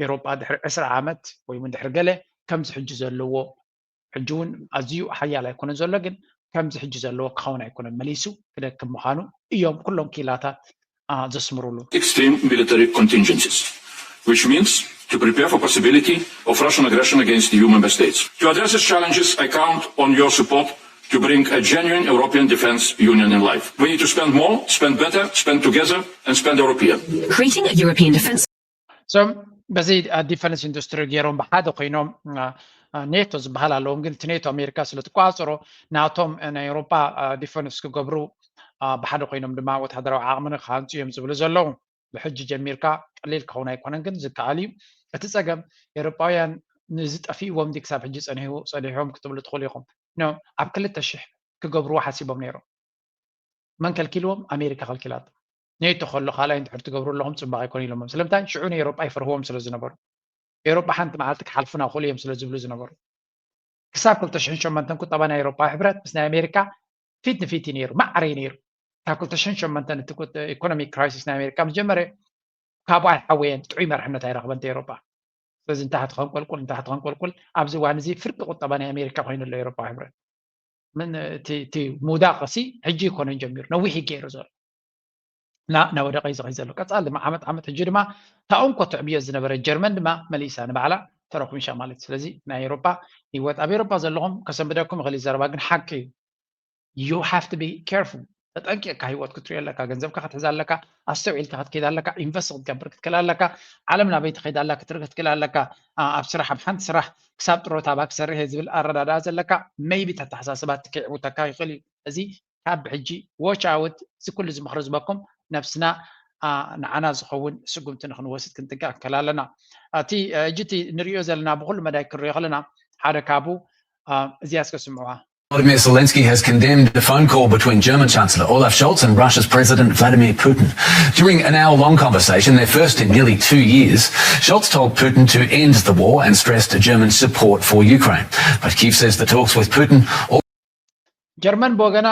ኤሮጳ ድሕሪ ዕስራ ዓመት ወይ እውን ድሕሪ ገለ ከምዚ ሕጂ ዘለዎ ሕጂ እውን ኣዝዩ ሓያል ኣይኮነን ዘሎ ግን ከምዚ ሕጂ ዘለዎ ክኸውን ኣይኮነን መሊሱ ክደክም ምዃኑ እዮም ኩሎም ክኢላታት ዘስምሩሉ extreme military contingencies which means to prepare for possibility of Russian aggression against E U member states. To address these challenges, I count on your support to bring a genuine European defense union in life. We need to spend more, spend better, spend together, and spend European. Creating a European defense so በዚ ዲፈንስ ኢንዱስትሪ ገይሮም ብሓደ ኮይኖም ኔቶ ዝበሃል ኣለዎም ግን እቲ ኔቶ ኣሜሪካ ስለ ትቆፃፀሮ ናቶም ናይ ኤውሮጳ ዲፈንስ ክገብሩ ብሓደ ኮይኖም ድማ ወታደራዊ ዓቕሚ ንክሃንፁ እዮም ዝብሉ ዘለዉ ብሕጂ ጀሚርካ ቀሊል ክኸውን ኣይኮነን ግን ዝከኣል እዩ እቲ ፀገም ኤውሮጳውያን ንዝጠፊእዎም ዲ ክሳብ ሕጂ ፀኒሑ ፀኒሖም ክትብሉ ትኽእሉ ኢኹም ኣብ ክልተ ሽሕ ክገብርዎ ሓሲቦም ነይሮም መን ከልኪልዎም ኣሜሪካ ከልኪላቶ ኔቶ ከሎ ካልኣይ እንድሕር ትገብሩ ኣለኹም ፅቡቅ ኣይኮነ ኢሎሞም ስለምንታይ ሽዑ ንኤሮጳ ይፈርህዎም ስለ ዝነበሩ ኤሮጳ ሓንቲ መዓልቲ ክሓልፉና ክእሉ እዮም ስለ ዝብሉ ዝነበሩ ክሳብ ክልተ ሽሕን ሸሞንተን ቁጠባ ናይ ኤሮጳ ሕብረት ምስ ናይ ኣሜሪካ ፊት ንፊት እዩ ነይሩ ማዕረ እዩ ነይሩ ካብ ክልተ ሽሕን ሸሞንተን እቲ ኢኮኖሚክ ክራይሲስ ናይ ኣሜሪካ ምስ ጀመረ ካብኡ ኣይሓወየን ጥዑይ መርሕነት ኣይረኽበን ኤሮጳ ስለዚ ንታሕቲ ከንቆልቁል ንታሕቲ ከንቆልቁል ኣብዚ እዋን እዚ ፍርቂ ቁጠባ ናይ ኣሜሪካ ኮይኑ ኣሎ ኤሮጳ ሕብረት ምን እቲ ሙዳቕ ሲ ሕጂ ይኮነን ጀሚሩ ነዊሕ ይገይሩ ዘሎ ናወደቀ እዩ ዝኸይ ዘሎ ቀፃል ድማ ዓመት ዓመት ሕጂ ድማ ታኡንኮ ትዕብዮ ዝነበረ ጀርመን ድማ መሊሳ ንባዕላ ተረኩምሻ ማለት ስለዚ ናይ ኤሮጳ ህይወት ኣብ ኤሮጳ ዘለኹም ከሰንብደኩም ይኽእል ዘረባ ግን ሓቂ እዩ you have to be careful ተጠንቂቕካ ህይወት ክትሪኦ ኣለካ ገንዘብካ ክትሕዝ ኣለካ ኣስተውዒልካ ክትከይድ ኣለካ ኢንቨስት ክትገብር ክትክእል ኣለካ ዓለም ናበይ ትኸይድ ኣላ ክትርኢ ክትክእል ኣለካ ኣብ ስራሕ ኣብ ሓንቲ ስራሕ ክሳብ ጥሮታ ባ ክሰርሕ ዝብል ኣረዳድኣ ዘለካ maybe ተተሓሳስባ ትክዕውተካ ይኽእል እዩ እዚ ካብ ብሕጂ watch out እዚ ኩሉ ዝምኽሪ ዝበኩም ነብስና ንዓና ዝኸውን ስጉምቲ ንክንወስድ ክንጥንቀቅ ክክእል ኣለና እቲ እጅቲ ንሪኦ ዘለና ብኩሉ መዳይ ክንሪኦ ከለና ሓደ ካቡ እዚኣ እስከ ስምዑዋ Volodymyr Zelensky has condemned a phone call between German Chancellor Olaf Scholz and Russia's President Vladimir Putin. During an hour long conversation, their first in nearly two years, Scholz told Putin to end the war and stressed German support for Ukraine. But Kyiv says the talks with Putin ጀርመን ብወገና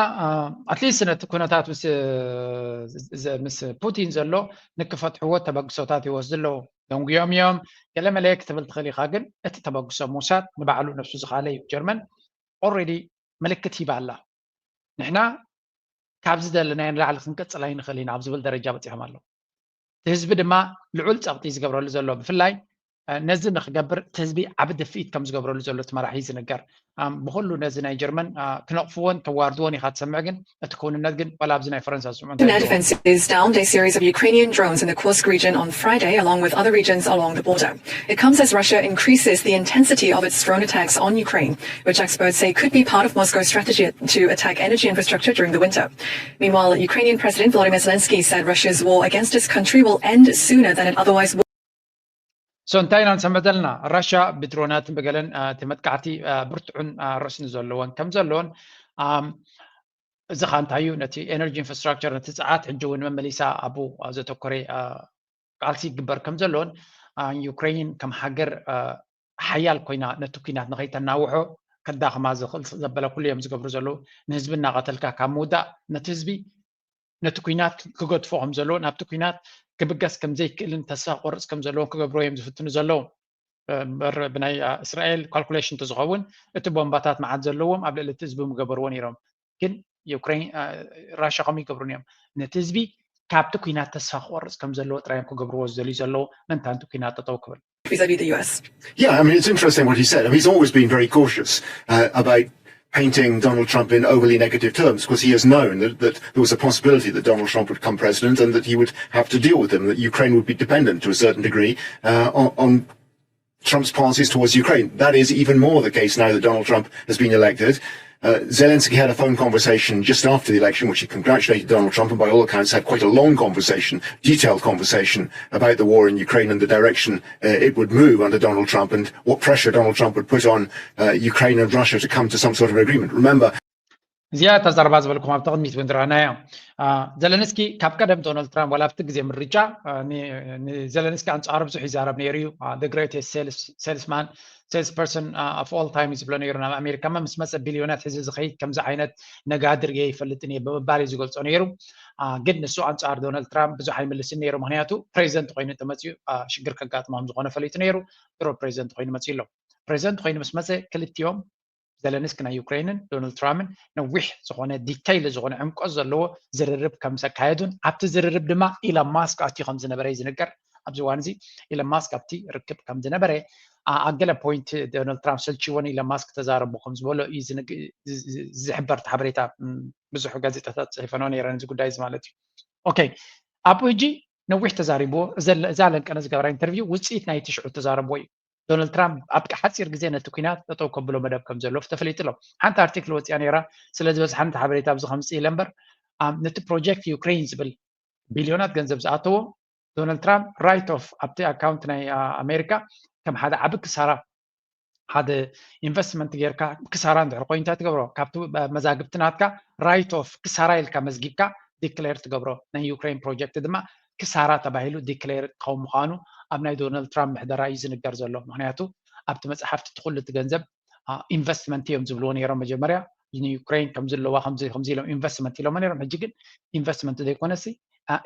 ኣትሊስት ነቲ ኩነታት ምስ ምስ ፑቲን ዘሎ ንክፈትሕዎ ተበግሶታት ይወስዱ ኣለዉ። ደንጉዮም እዮም። ገለ መለየ ክትብል ትኽእል ኢኻ፣ ግን እቲ ተበግሶ ምውሳድ ንባዕሉ ነብሱ ዝኻለ እዩ። ጀርመን ኦልሬዲ ምልክት ሂባ ኣላ። ንሕና ካብዚ ዘለናዮ ንላዕሊ ክንቅፅል ኣይንኽእል ኢና ኣብ ዝብል ደረጃ በፂሖም ኣለዉ። እቲ ህዝቢ ድማ ልዑል ፀቕጢ ዝገብረሉ ዘሎ፣ ብፍላይ ነዚ ንክገብር እቲ ህዝቢ ዓቢ ድፍኢት ከም ዝገብረሉ ዘሎ እቲ መራሒ ዝንገር። ብኩሉ ነዚ ናይ ጀርመን ክነቕፍዎን ከዋርድዎን ኢኻ ትሰምዕ፣ ግን እቲ ክውንነት ግን ዋላ ኣብዚ ናይ ፈረንሳ ዝስምዑ Their defenses downed a series of Ukrainian drones in the Kursk region on Friday, along with other regions along the border. It comes as Russia increases the intensity of its drone attacks on Ukraine, which experts say could be part of Moscow's strategy to attack energy infrastructure during the winter. Meanwhile, Ukrainian President Volodymyr Zelensky said Russia's war against his country will end sooner than it otherwise would. So እንታይ ኢና ንሰምዕ ዘለና? ራሽያ ብድሮናትን ብገለን እቲ መጥቃዕቲ ብርቱዕን ርእስን ዘለዎን ከም ዘለዎን፣ እዚ ኸ እንታይ እዩ? ነቲ ኤነርጂ ኢንፍራስትራክቸር፣ ነቲ ፀዓት ሕጂ እውን መመሊሳ ኣብኡ ዘተኮረ ቃልሲ ይግበር ከም ዘሎን፣ ዩክሬን ከም ሃገር ሓያል ኮይና ነቲ ኲናት ንኸይተናውሖ ከዳኽማ ዝኽእል ዘበለ ኩሉ እዮም ዝገብሩ ዘለዉ። ንህዝቢ እናቐተልካ ካብ ምውዳእ ነቲ ህዝቢ ነቲ ኲናት ክገድፎ ከም ዘለዎ፣ ናብቲ ኲናት ክብገስ ከም ዘይክእልን ተስፋ ክቆርፅ ከም ዘለዎን ክገብርዎ እዮም ዝፍትኑ ዘለዉ። እምበር ብናይ እስራኤል ካልኩሌሽን እንተዝኸውን እቲ ቦምባታት መዓት ዘለዎም ኣብ ልዕሊ እቲ ህዝቢ ምገበርዎ ነይሮም። ግን ዩክሬን ራሽያ ከምኡ ይገብሩን እዮም። ነቲ ህዝቢ ካብቲ ኲናት ተስፋ ክቆርፅ ከም ዘለዎ ጥራይ እዮም ክገብርዎ ዝደልዩ ዘለዉ፣ ምእንታን እቲ ኲናት ጠጠው ክብል። vis-a-vis the U S. Yeah, I mean, it's interesting what he said. I mean, he's always been very cautious uh, about painting Donald Trump in overly negative terms because he has known that, that there was a possibility that Donald Trump would become president and that he would have to deal with him, that Ukraine would be dependent to a certain degree uh, on, on Trump's policies towards Ukraine. That is even more the case now that Donald Trump has been elected. Uh, Zelensky had a phone conversation just after the election, which he congratulated Donald Trump, and by all accounts had quite a long conversation, detailed conversation about the war in Ukraine and the direction uh, it would move under Donald Trump and what pressure Donald Trump would put on uh, Ukraine and Russia to come to some sort of agreement. Remember, እዚኣ እታ ዘረባ ዝበልኩም ኣብቲ ቅድሚት እውን ዝረኣናዮ። ዘለንስኪ ካብ ቀደም ዶናልድ ትራምፕ ዋላ ኣብቲ ግዜ ምርጫ፣ ንዘለንስኪ ኣንፃሩ ብዙሕ ይዛረብ ነይሩ እዩ። ግሬት ሴልስማን፣ ሴልስ ፐርሰን ኦፍ ኦል ታይም እዩ ዝብሎ ነይሩ። ናብ ኣሜሪካማ ምስ መፀ ቢልዮናት ሒዘ ዝኸይድ ከምዚ ዓይነት ነጋድር እየ ይፈልጥን እየ ብምባል እዩ ዝገልፆ ነይሩ። ግን ንሱ ኣንፃር ዶናልድ ትራምፕ ብዙሕ ኣይምልስን ነይሩ። ምክንያቱ ፕሬዚደንት ኮይኑ እንተመፅኡ ሽግር ከጋጥሞ ከምዝኾነ ፈሊጡ ነይሩ። ድሮ ፕሬዚደንት ኮይኑ መፅኡ ኣሎ። ፕሬዚደንት ኮይኑ ምስ መፀ ክልቲኦም ዘለንስኪ ናይ ዩክሬንን ዶናልድ ትራምፕን ነዊሕ ዝኾነ ዲተይል ዝኾነ ዕምቆት ዘለዎ ዝርርብ ከም ዘካየዱን ኣብቲ ዝርርብ ድማ ኢሎን ማስክ ኣትዩ ከም ዝነበረ እዩ ዝንገር። ኣብዚ እዋን እዚ ኢሎን ማስክ ኣብቲ ርክብ ከም ዝነበረ ኣብ ገለ ፖይንት ዶናልድ ትራምፕ ሰልችዎ ንኢሎን ማስክ ተዛረቦ ከም ዝበሎ እዩ ዝሕበር እቲ ሓበሬታ። ብዙሕ ጋዜጣታት ፅሒፈኖ ነይረን እዚ ጉዳይ እዚ ማለት እዩ። ኦኬ፣ ኣብኡ ሕጂ ነዊሕ ተዛሪብዎ። እዛ ለንቀነ ዝገበራ ኢንተርቪው ውፅኢት ናይቲ ሽዑ ተዛረብዎ እዩ። ዶናልድ ትራምፕ ኣብ ሓፂር ግዜ ነቲ ኲናት ጠጠው ከብሎ መደብ ከም ዘሎ ተፈሊጡ ኣሎ። ሓንቲ ኣርቲክል ወፂኣ ነይራ፣ ስለ ዝበዝሓ ነቲ ሓበሬታ ኣብዚ ከምፅእ ኢለ እምበር፣ ነቲ ፕሮጀክት ዩክሬን ዝብል ቢልዮናት ገንዘብ ዝኣተዎ ዶናልድ ትራምፕ ራይት ኦፍ ኣብቲ ኣካውንት ናይ ኣሜሪካ ከም ሓደ ዓቢ ክሳራ፣ ሓደ ኢንቨስትመንት ጌርካ ክሳራ እንድሕር ኮይኑ እንታይ ትገብሮ? ካብቲ መዛግብቲ ናትካ ራይት ኦፍ ክሳራ ኢልካ መዝጊብካ ዲክሌር ትገብሮ። ናይ ዩክሬን ፕሮጀክት ድማ ክሳራ ተባሂሉ ዲክሌር ክኸውን ምዃኑ ኣብ ናይ ዶናልድ ትራምፕ ምሕደራ እዩ ዝንገር ዘሎ። ምክንያቱ ኣብቲ መፅሓፍቲ እቲ ኩሉ እቲ ገንዘብ ኢንቨስትመንት እዮም ዝብልዎ ነይሮም መጀመርያ። ንዩክሬን ከም ዘለዋ ከምዚ ከምዚ ኢሎም ኢንቨስትመንት ኢሎሞ ነይሮም። ሕጂ ግን ኢንቨስትመንት ዘይኮነሲ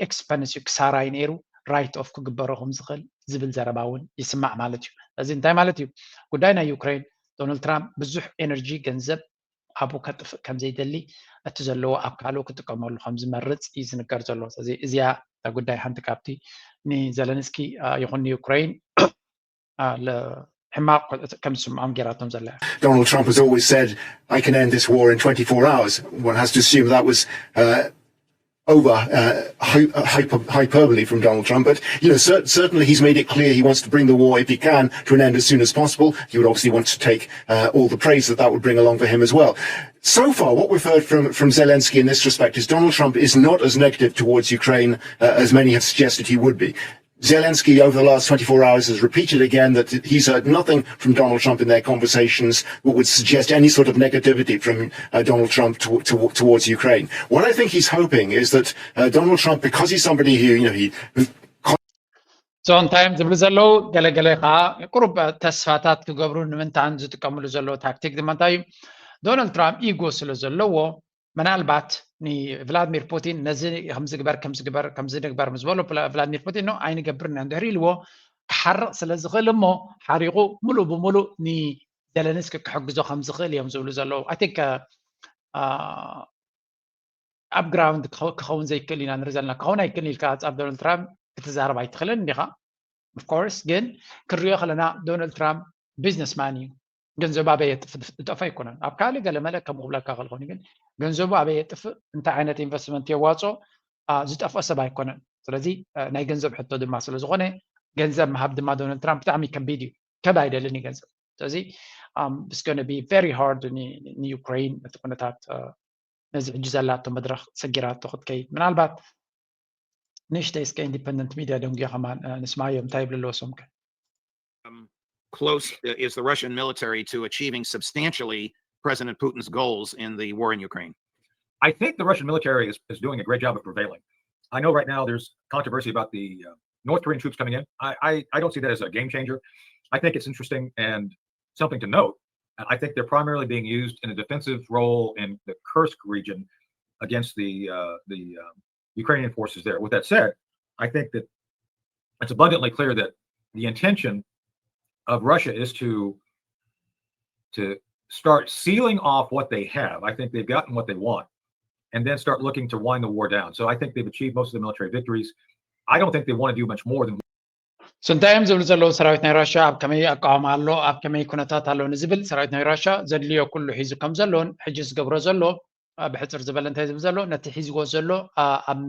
ኤክስፐንስ እዩ፣ ክሳራ እዩ ነይሩ፣ ራይት ኦፍ ክግበሮ ከም ዝኽእል ዝብል ዘረባ እውን ይስማዕ ማለት እዩ። እዚ እንታይ ማለት እዩ? ጉዳይ ናይ ዩክሬን ዶናልድ ትራምፕ ብዙሕ ኤነርጂ ገንዘብ ኣብኡ ከጥፍእ ከም ዘይደሊ፣ እቲ ዘለዎ ኣብ ካልኡ ክጥቀመሉ ከም ዝመርፅ እዩ ዝንገር ዘሎ። ስለዚ እዚኣ እታ ጉዳይ ሓንቲ ካብቲ ንዘለንስኪ ይኹን ንዩክሬን ሕማቕ ከም ዝስምዖም ጌራቶም ዘላ። Donald Trump has always said, I can end this war in twenty-four hours. One has to assume that was uh, over uh, hy- uh, hyper- hyperbole from Donald Trump, but you know cer- certainly he's made it clear he wants to bring the war, if he can, to an end as soon as possible. He would obviously want to take uh, all the praise that that would bring along for him as well. So far, what we've heard from, from Zelensky in this respect is Donald Trump is not as negative towards Ukraine uh, as many have suggested he would be. Zelensky over the last twenty-four hours has repeated again that he's heard nothing from Donald Trump in their conversations that would suggest any sort of negativity from uh, Donald Trump to, to, towards Ukraine. What I think he's hoping is that uh, Donald Trump, because he's somebody who, you know, he so እንታይ እዮም ዝብሉ ዘለዉ? ገለገለ ከዓ ቁሩብ ተስፋታት ክገብሩ ንምንታን ዝጥቀምሉ ዘለዉ ታክቲክ ድማ እንታይ እዩ? ዶናልድ ትራምፕ ኢጎ ስለ ዘለዎ ምናልባት ንቭላድሚር ፑቲን ነዚ ከምዝግበር ከምዝግበር ከምዝንግበር ምስ በሎ ቭላድሚር ፑቲን ኖ ኣይንገብርን ኢና እንድሕር ኢልዎ ክሓርቕ ስለ ዝኽእል እሞ ሓሪቑ ሙሉእ ብሙሉእ ንዘለንስኪ ክሕግዞ ከምዝኽእል እዮም ዝብሉ ዘለዉ። I think ኣብ ግራውንድ ክኸውን ዘይክእል ኢና ንርኢ ዘለና። ክኸውን ኣይክእልን ኢልካ ፃብ ዶናልድ ትራምፕ ክትዛረብ ኣይትኽእልን እንዲኻ። Of course ግን ክንሪኦ ከለና ዶናልድ ትራምፕ ቢዝነስማን እዩ። ገንዘቡ ኣበይ የጥፍ ዝጠፍእ ኣይኮነን። ኣብ ካልእ ገለ መለ ከም ክብለካ ከልኾኒ ግን ገንዘቡ ኣበይ የጥፍእ እንታይ ዓይነት ኢንቨስትመንት የዋፅኦ ዝጠፍኦ ሰብ ኣይኮነን። ስለዚ ናይ ገንዘብ ሕቶ ድማ ስለዝኾነ ገንዘብ ምሃብ ድማ ዶናልድ ትራምፕ ብጣዕሚ ከቢድ እዩ። ከብ ኣይደልን እዩ ገንዘብ። ስለዚ it's gonna be very hard ንዩክሬን እቲ ኩነታት ነዚ ሕጂ ዘላቶ መድረኽ ሰጊራቶ ክትከይድ ምናልባት ንእሽተይ እስከ ኢንዲፐንደንት ሚድያ ደንጉዮ ከማን ንስማዮም እንታይ ይብሉ ኣለዎ ሶምከ close is the Russian military to achieving substantially President Putin's goals in the war in Ukraine? I think the Russian military is, is doing a great job of prevailing. I know right now there's controversy about the uh, North Korean troops coming in. I, I, I don't see that as a game changer. I think it's interesting and something to note. I think they're primarily being used in a defensive role in the Kursk region against the uh, the um, Ukrainian forces there. With that said, I think that it's abundantly clear that the intention of Russia is to to start sealing off what they have. I think they've gotten what they want, and then start looking to wind the war down. So I think they've achieved most of the military victories. I don't think they want to do much more than so እንታይ እዮም ዝብሉ ዘለዉ ሰራዊት ናይ ራሻ ኣብ ከመይ ኣቃዋማ ኣሎ ኣብ ከመይ ኩነታት ኣሎ ንዝብል ሰራዊት ናይ ራሻ ዘድልዮ ኩሉ ሒዙ ከም ዘሎን ሕጂ ዝገብሮ ዘሎ ብሕፅር ዝበለ እንታይ ዝብል ዘሎ ነቲ ሒዝዎ ዘሎ ኣብ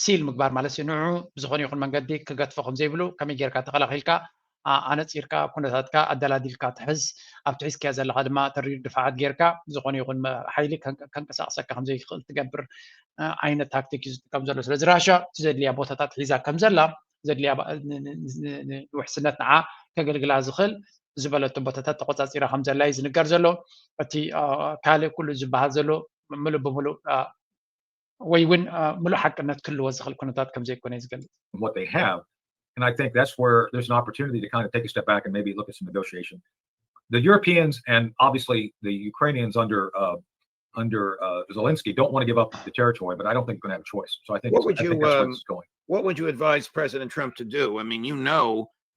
ሲል ምግባር ማለት እዩ ንዑ ብዝኾነ ይኹን መንገዲ ክገትፎ ከም ዘይብሉ ከመይ ጌርካ ተኸላኺልካ ኣነፂርካ ኩነታትካ ኣደላዲልካ ትሕዝ ኣብቲ ሒዝካዮ ዘለካ ድማ ተሪር ድፋዓት ጌርካ ዝኾነ ይኹን ሓይሊ ከንቀሳቅሰካ ከም ዘይክእል ትገብር ዓይነት ታክቲክ እዩ ዝጥቀም ዘሎ ስለዚ ራሻ እቲ ዘድልያ ቦታታት ሒዛ ከም ዘላ ዘድልያ ንውሕስነት ንዓ ከገልግላ ዝኽእል ዝበለቶ ቦታታት ተቆፃፂራ ከም ዘላ እዩ ዝንገር ዘሎ እቲ ካልእ ኩሉ ዝበሃል ዘሎ ምሉእ ብምሉእ ወይ እውን ምሉእ ሓቅነት ክህልዎ ዝኽእል ኩነታት ከም ዘይኮነ እዩ ዝገልፅ what they have. And I think that's where there's an opportunity to kind of take a step back and maybe look at some negotiation. The Europeans and obviously the Ukrainians under uh, under uh, Zelensky don't want to give up the territory, but I don't think they're going to have a choice. So I think what would you I think that's where um, it's going. What would you advise President Trump to do? I mean, you know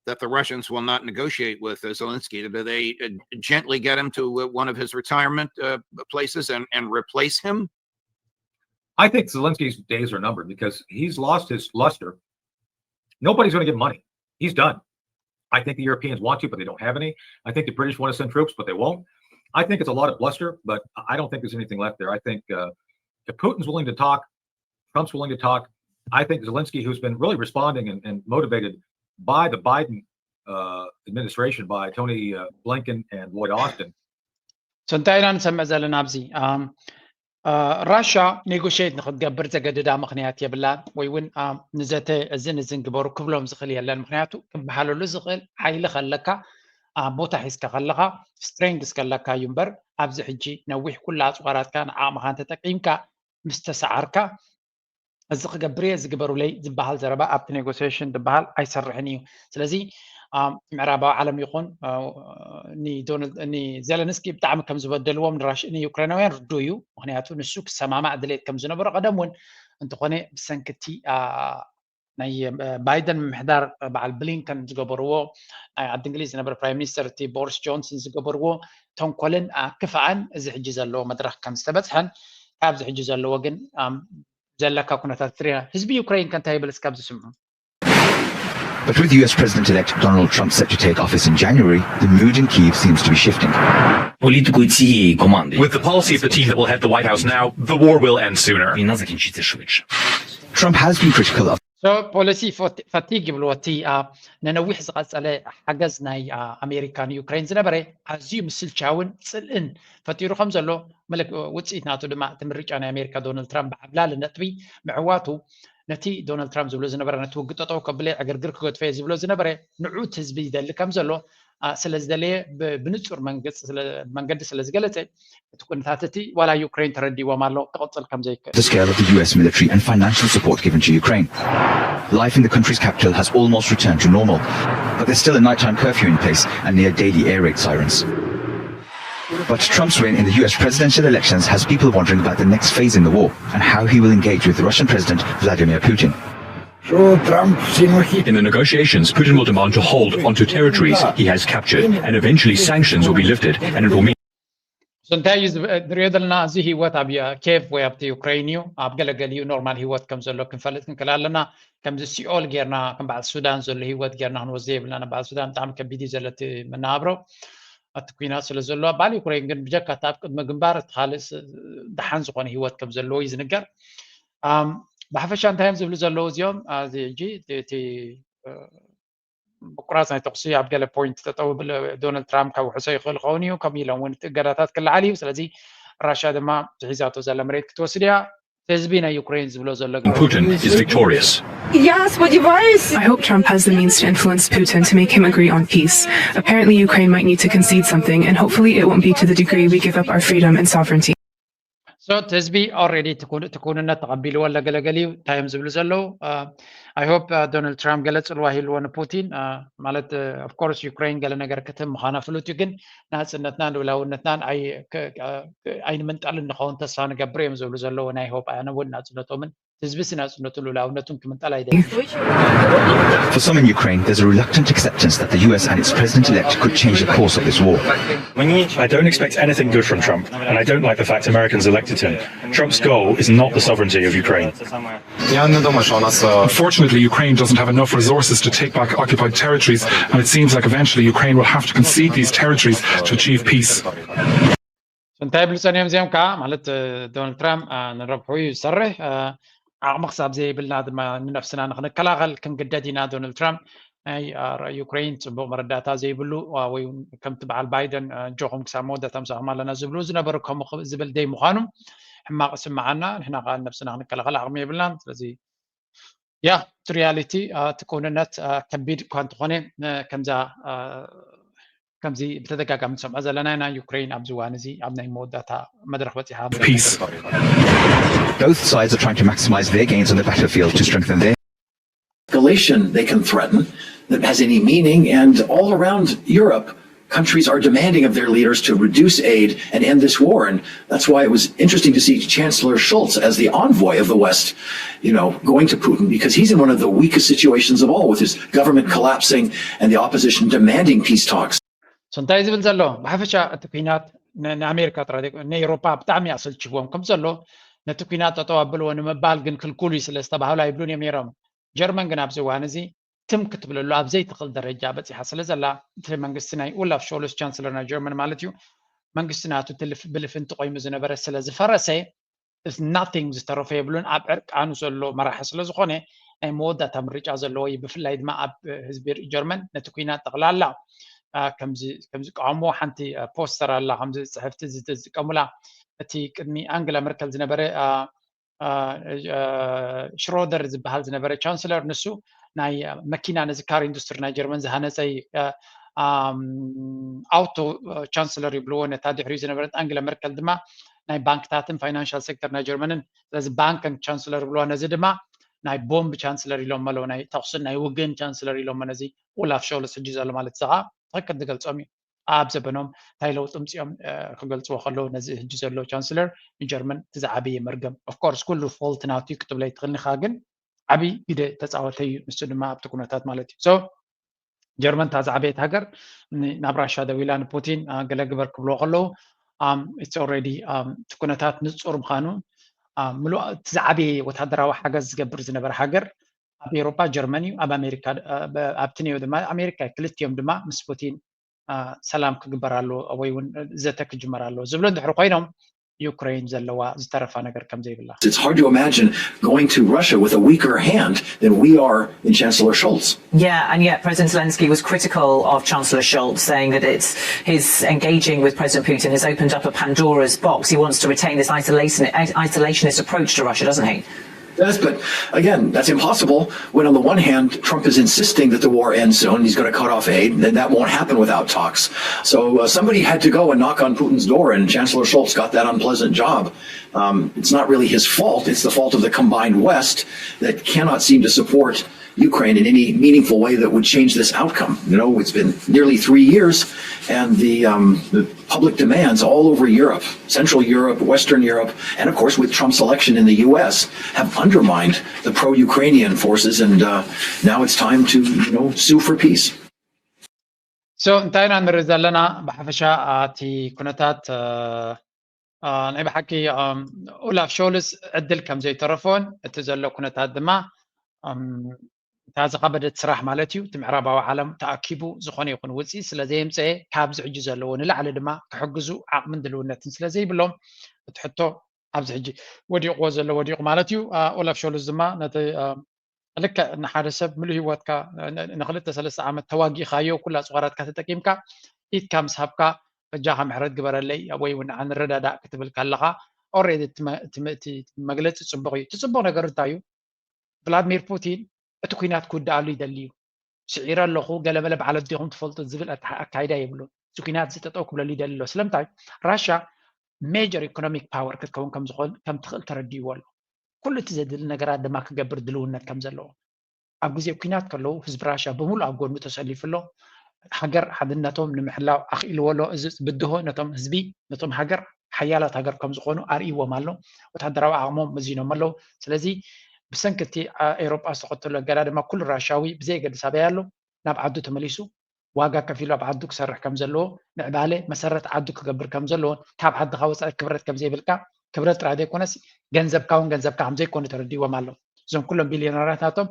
that the Russians will not negotiate with uh, Zelensky. Do they uh, gently get him to uh, one of his retirement uh, places and, and replace him? I think Zelensky's days are numbered because he's lost his luster. Nobody's going to give money. He's done. I think the Europeans want to, but they don't have any. I think the British want to send troops, but they won't. I think it's a lot of bluster, but I don't think there's anything left there. I think uh, if Putin's willing to talk, Trump's willing to talk. I think Zelensky, who's been really responding and, and motivated by the Biden uh, administration, by Tony uh, Blinken and Lloyd Austin, so እንታይ ኢና ንሰምዕ ዘለና ኣብዚ ራሻ ኔጎሽት ንክትገብር ዘገድዳ ምክንያት የብላን ወይ እውን ንዘተ እዝን እዝን ግበሩ ክብሎም ዝኽእል የለን ምክንያቱ ክበሃለሉ ዝኽእል ሓይሊ ከለካ ቦታ ሒዝካ ከለካ ስትሬንግስ ከለካ እዩ እምበር ኣብዚ ሕጂ ነዊሕ ኩላ ኣፅዋራትካ ንዓቕምኻን ተጠቂምካ ምስ ተሰዓርካ እዚ ክገብር እየ እዚ ግበሩለይ ዝበሃል ዘረባ ኣብቲ ኔጎሲሽን ዝበሃል ኣይሰርሕን እዩ ስለዚ ምዕራባዊ ዓለም ይኹን ንዘለንስኪ ብጣዕሚ ከም ዝበደልዎም ንዩክሬናውያን ርዱ እዩ ምክንያቱ ንሱ ክሰማማዕ ድሌት ከም ዝነበሮ ቀደም እውን እንተኾነ ብሰንክቲ ናይ ባይደን ምምሕዳር በዓል ብሊንከን ዝገበርዎ ናይ ዓዲ እንግሊዝ ዝነበረ ፕራይም ሚኒስተር እቲ ቦሪስ ጆንሰን ዝገበርዎ ተንኮልን ክፍኣን እዚ ሕጂ ዘለዎ መድረክ ከም ዝተበፅሐን ካብዚ ሕጂ ዘለዎ ግን ዘለካ ኩነታት ትሪና ህዝቢ ዩክሬን ከ እንታይ ይብል እስካብ ዝስምዑ But with U S President-elect Donald Trump set to take office in January, the mood in Kyiv seems to be shifting. Politico zie comandi. With the policy of the team that will head the White House now, the war will end sooner. Wojna zakończy się szybciej. Trump has been critical of So ፖሊሲ ፈቲግ ይብልዎ፣ እቲ ነነዊሕ ዝቐጸለ ሓገዝ ናይ ኣሜሪካ ንዩክሬን ዝነበረ ኣዝዩ ምስልቻውን ጽልእን ፈጢሩ ከም ዘሎ ውፅኢት ናቱ ድማ እቲ ምርጫ ናይ ኣሜሪካ ዶናልድ ትራምፕ ብዓብላሊ ነጥቢ ምዕዋቱ ነቲ ዶናልድ ትራምፕ ዝብሎ ዝነበረ ነቲ ውግእ ጠጠው ከብለ ዕግርግር ክገድፈ ዝብሎ ዝነበረ ንዑት ህዝቢ ይደሊ ከም ዘሎ ስለ ዝደለየ ብንፁር መንገዲ ስለ ዝገለፀ እቲ ኩነታት እቲ ዋላ ዩክሬን ተረዲዎም ኣሎ ክቕፅል ከም ዘይክእል። The scale of the U S military and financial support given to Ukraine. Life in the country's capital has almost returned to normal, but there's still a nighttime curfew in place and near daily air raid sirens. But Trump's win in the U S presidential elections has people wondering about the next phase in the war and how he will engage with Russian President Vladimir Putin. In the negotiations, Putin will demand to hold onto territories he has captured, and eventually sanctions will be lifted, and it will mean እንታይ እዩ ንሪኦ ዘለና? እዚ ህይወት ኣብ ኬቭ ወይ ኣብቲ ዩክሬን እዩ። ኣብ ገለገሊኡ ኖርማል ህይወት ከም ዘሎ ክንፈልጥ ክንክእል ኣለና። ከምዚ ሲኦል ጌርና ከም በዓል ሱዳን ዘሎ ህይወት ጌርና ክንወስዶ የብልና። በዓል ሱዳን ብጣዕሚ ከቢድ እዩ ዘለቲ መናብሮ እቲ ኩናት ስለ ዘሎ ባል ዩክሬን ግን ብጀካ ኣብ ቅድሚ ግንባር እቲ ካልእ ደሓን ዝኾነ ህይወት ከም ዘለዎ እዩ ዝንገር። ብሓፈሻ እንታይ እዮም ዝብሉ ዘለዉ እዚኦም? እዚ ሕጂ እቲ ምቁራፅ ናይ ተኩሲ ኣብ ገለ ፖይንት ጠጠው ብል ዶናልድ ትራምፕ ከውሕሶ ይኽእል ኸውን እዩ። ከምኡ ኢሎም እውን እቲ እገዳታት ክለዓል እዩ። ስለዚ ራሽያ ድማ ዝሒዛቶ ዘለ መሬት ክትወስድ እያ። ህዝቢ ናይ ዩክሬን ዝብሎ ዘሎ Putin is victorious. Я сподіваюся. I hope Trump has the means to influence Putin to make him agree on peace. Apparently, Ukraine might need to concede something, and hopefully, it won't be to the degree we give up our freedom and sovereignty. So እቲ ህዝቢ already እቲ ክውንነት ተቐቢልዎ ኣለገለገል እዩ። እንታይ እዮም ዝብሉ ዘለዉ? I hope ዶናልድ ትራምፕ ገለ ፅልዋ ይህልዎ ንፑቲን። ማለት of course ዩክሬን ገለ ነገር ክትህብ ምዃና ፍሉጥ እዩ፣ ግን ናፅነትናን ልኡላውነትናን ኣይንምንጠልን ንኸውን ተስፋ ንገብር እዮም ዝብሉ ዘለዉ። ናይ ሆፕ ኣነ እውን ናፅነቶምን ህዝቢ ሲ ናፅነቱን ልኡላውነቱን ክምንጠል ኣይደልን። For some in Ukraine, there's a reluctant acceptance that the U S and its president-elect could change the course of this war. I don't expect anything good from Trump, and I don't like the fact Americans elected him. Trump's goal is not the sovereignty of Ukraine. Unfortunately, Ukraine doesn't have enough resources to take back occupied territories, and it seems like eventually Ukraine will have to concede these territories to achieve peace. እንታይ ይብሉ ጸኒሖም እዚኦም ከዓ? ማለት ዶናልድ ትራምፕ ንረብሑ እዩ ዝሰርሕ፣ ዓቕሚ ክሳብ ዘይብልና ድማ ንነፍስና ንክንከላኸል ክንግደድ ኢና። ዶናልድ ትራምፕ ናይ ዩክሬን ፅቡቕ መረዳእታ ዘይብሉ ወይ ከምቲ በዓል ባይደን ጆኹም ክሳብ መወዳእታ ምሳኹም ኣለና ዝብሉ ዝነበሩ ከምኡ ዝብል ደይ ምዃኑ ሕማቕ ስምዓና። ንሕና ከዓ ነብስና ክንከላኸል ዓቕሚ የብልናን። ስለዚ ያ እቲ ሪያሊቲ እቲ ክውንነት ከቢድ እኳ እንተኾነ ከምዛ ከምዚ ብተደጋጋሚ ንሰምዖ ዘለና ኢና። ዩክሬን ኣብዚ እዋን እዚ ኣብ ናይ መወዳእታ መድረኽ በፂሓ። Both sides are trying to maximize their gains on the battlefield to strengthen their escalation they can threaten that has any meaning. And all around Europe, countries are demanding of their leaders to reduce aid and end this war. And that's why it was interesting to see Chancellor Scholz as the envoy of the West, you know, going to Putin because he's in one of the weakest situations of all with his government collapsing and the opposition demanding peace talks. እንታይ ዝብል ዘሎ ብሓፈሻ እቲ ኩናት ንኣሜሪካ ጥራይ ንኤውሮፓ ብጣዕሚ ኣሰልችዎም ከም ዘሎ ነቲ ኩናት ጠጠው ኣብልዎ ንምባል ግን ክልኩል እዩ ስለ ዝተባህሉ ኣይብሉን እዮም ነይሮም። ጀርመን ግን ኣብዚ እዋን እዚ ትም ክትብለሉ ኣብ ዘይትኽእል ደረጃ በፂሓ ስለ ዘላ እቲ መንግስቲ ናይ ኡላፍ ሾልስ ቻንስለር ናይ ጀርመን ማለት እዩ መንግስቲ ናቱ ትልፍ ብልፍ እንተቆይሙ ዝነበረ ስለ ዝፈረሰ ናቲንግ ዝተረፎ የብሉን። ኣብ ዕርቃኑ ዘሎ መራሒ ስለ ዝኾነ ናይ መወዳእታ ምርጫ ዘለዎ እዩ። ብፍላይ ድማ ኣብ ህዝቢ ጀርመን ነቲ ኩናት ጠቕላላ ከም ዝቃወምዎ ሓንቲ ፖስተር ኣላ ከም ጽሕፍቲ ዝጥቀሙላ እቲ ቅድሚ ኣንግላ መርከል ዝነበረ ሽሮደር ዝበሃል ዝነበረ ቻንስለር ንሱ ናይ መኪና ነዚ ካር ኢንዱስትሪ ናይ ጀርመን ዝሃነፀ ኣውቶ ቻንስለር ይብልዎ ነታ ድሕሪኡ ዝነበረት ኣንግላ መርከል ድማ ናይ ባንክታትን ፋይናንሻል ሴክተር ናይ ጀርመንን ስለዚ ባንክን ቻንስለር ይብልዋ ነዚ ድማ ናይ ቦምብ ቻንስለር ኢሎሞ ኣለዉ ናይ ተኩስን ናይ ውግእን ቻንስለር ኢሎሞ ነዚ ኡላፍ ሾልስ ሕጂ ዘሎ ማለት እዚ ከዓ ትክክል ዝገልፆም እዩ ኣብ ዘበኖም እንታይ ለውጢ ምፅኦም ክገልፅዎ ከለዉ ነዚ ሕጂ ዘሎ ቻንስለር ንጀርመን እቲ ዝዓበየ መርገም ኦፍኮርስ ኩሉ ፎልት ናቱ ክትብለይ ትኽእል ኢኻ ግን ዓብይ ግደ ተፃወተ እዩ ንሱ ድማ ኣብቲ ኩነታት ማለት እዩ ጀርመን እታ ዝዓበየት ሃገር ናብ ራሻ ደዊላ ንፑቲን ገለ ግበር ክብልዎ ከለዉ it's already እቲ ኩነታት ንፁር ምዃኑ ምሉእ እቲ ዝዓበየ ወታደራዊ ሓገዝ ዝገብር ዝነበረ ሃገር ኣብ ኤውሮፓ ጀርመን እዩ ኣብ ኣሜሪካ ኣብቲ ኔዮ ድማ ኣሜሪካ ክልቲኦም ድማ ምስ ፑቲን ሰላም ክግበር ኣለዎ ወይ እውን ዘተ ክጅመር ኣለዎ ዝብሉ እንድሕር ኮይኖም ዩክሬን ዘለዋ ዝተረፋ ነገር ከም ዘይብላ። It's hard to imagine going to Russia with a weaker hand than we are in Chancellor Scholz. Yeah, and yet President Zelensky was critical of Chancellor Scholz, saying that it's his engaging with President Putin has opened up a Pandora's box. He wants to retain this isolation, isolationist approach to Russia, doesn't he? Yes, but again, that's impossible when, on the one hand, Trump is insisting that the war ends soon. He's going to cut off aid, and that won't happen without talks. So uh, somebody had to go and knock on Putin's door, and Chancellor Scholz got that unpleasant job. Um, it's not really his fault. It's the fault of the combined West that cannot seem to support Ukraine in any meaningful way that would change this outcome. You know, it's been nearly three years, and the, um, the public demands all over Europe, Central Europe, Western Europe, and of course with Trump's election in the U S, have undermined the pro-Ukrainian forces, and uh, now it's time to, you know, sue for peace. So እንታይ ኢና ንርኢ ዘለና? ብሓፈሻ እቲ ኩነታት ናይ ብሓቂ ኦላፍ ሾልስ ዕድል ከም ዘይተረፎን እቲ ዘሎ ኩነታት ድማ እታ ዝኸበደት ስራሕ ማለት እዩ፣ እቲ ምዕራባዊ ዓለም ተኣኪቡ ዝኾነ ይኹን ውፅኢት ስለ ዘየምፀኤ ካብዚ ሕጂ ዘለዎ ንላዕሊ ድማ ክሕግዙ ዓቕምን ድልውነትን ስለ ዘይብሎም እቲ ሕቶ ኣብዚ ሕጂ ወዲቕዎ ዘሎ ወዲቑ ማለት እዩ። ኦላፍ ሾልስ ድማ ነቲ ልክዕ ንሓደ ሰብ ምሉእ ህይወትካ ንክልተ ሰለስተ ዓመት ተዋጊእካዮ ኩላ ፅዋራትካ ተጠቂምካ ኢድካ ምስ ሃብካ በጃኻ ምሕረት ግበረለይ ወይ እውን ንረዳዳእ ክትብል ከለኻ ኦሬዲ እቲ መግለፂ ፅቡቕ እዩ። እቲ ፅቡቕ ነገር እንታይ እዩ? ቭላድሚር ፑቲን እቲ ኩናት ክውድኣሉ ይደሊ እዩ። ስዒረ ኣለኹ ገለመለ በዓል ኣዴኹም ትፈልጡ ዝብል ኣካይዳ የብሉን። እዚ ኩናት እዚ ጠጠው ክብለሉ ይደሊ ኣሎ። ስለምንታይ? ራሻ ሜጀር ኢኮኖሚክ ፓወር ክትከውን ከምዝኾን ከም ትኽእል ተረዲእዎ ኣሎ። ኩሉ እቲ ዘድሊ ነገራት ድማ ክገብር ድልውነት ከም ዘለዎ ኣብ ግዜ ኩናት ከለዉ ህዝቢ ራሻ ብምሉእ ኣብ ጎኑ ተሰሊፉ ኣሎ። ሃገር ሓድነቶም ንምሕላው ኣኽኢልዎ ኣሎ። እዚ ብድሆ ነቶም ህዝቢ ነቶም ሃገር ሓያላት ሃገር ከም ዝኾኑ ኣርእይዎም ኣሎ። ወታደራዊ ዓቕሞም መዚኖም ኣለዉ። ስለዚ ብሰንኪ እቲ ኤሮጳ ዝተኸተሎ ኣገዳ ድማ ኩሉ ራሻዊ ብዘየገድስ ኣበይ ኣሎ ናብ ዓዱ ተመሊሱ ዋጋ ከፊሉ ኣብ ዓዱ ክሰርሕ ከም ዘለዎ ምዕባለ መሰረት ዓዱ ክገብር ከም ዘለዎን ካብ ዓድኻ ወፃኢ ክብረት ከም ዘይብልካ ክብረት ጥራይ ዘይኮነስ ገንዘብካ እውን ገንዘብካ ከም ዘይኮነ ተረዲዎም ኣሎ። እዞም ኩሎም ቢልዮነራት ናቶም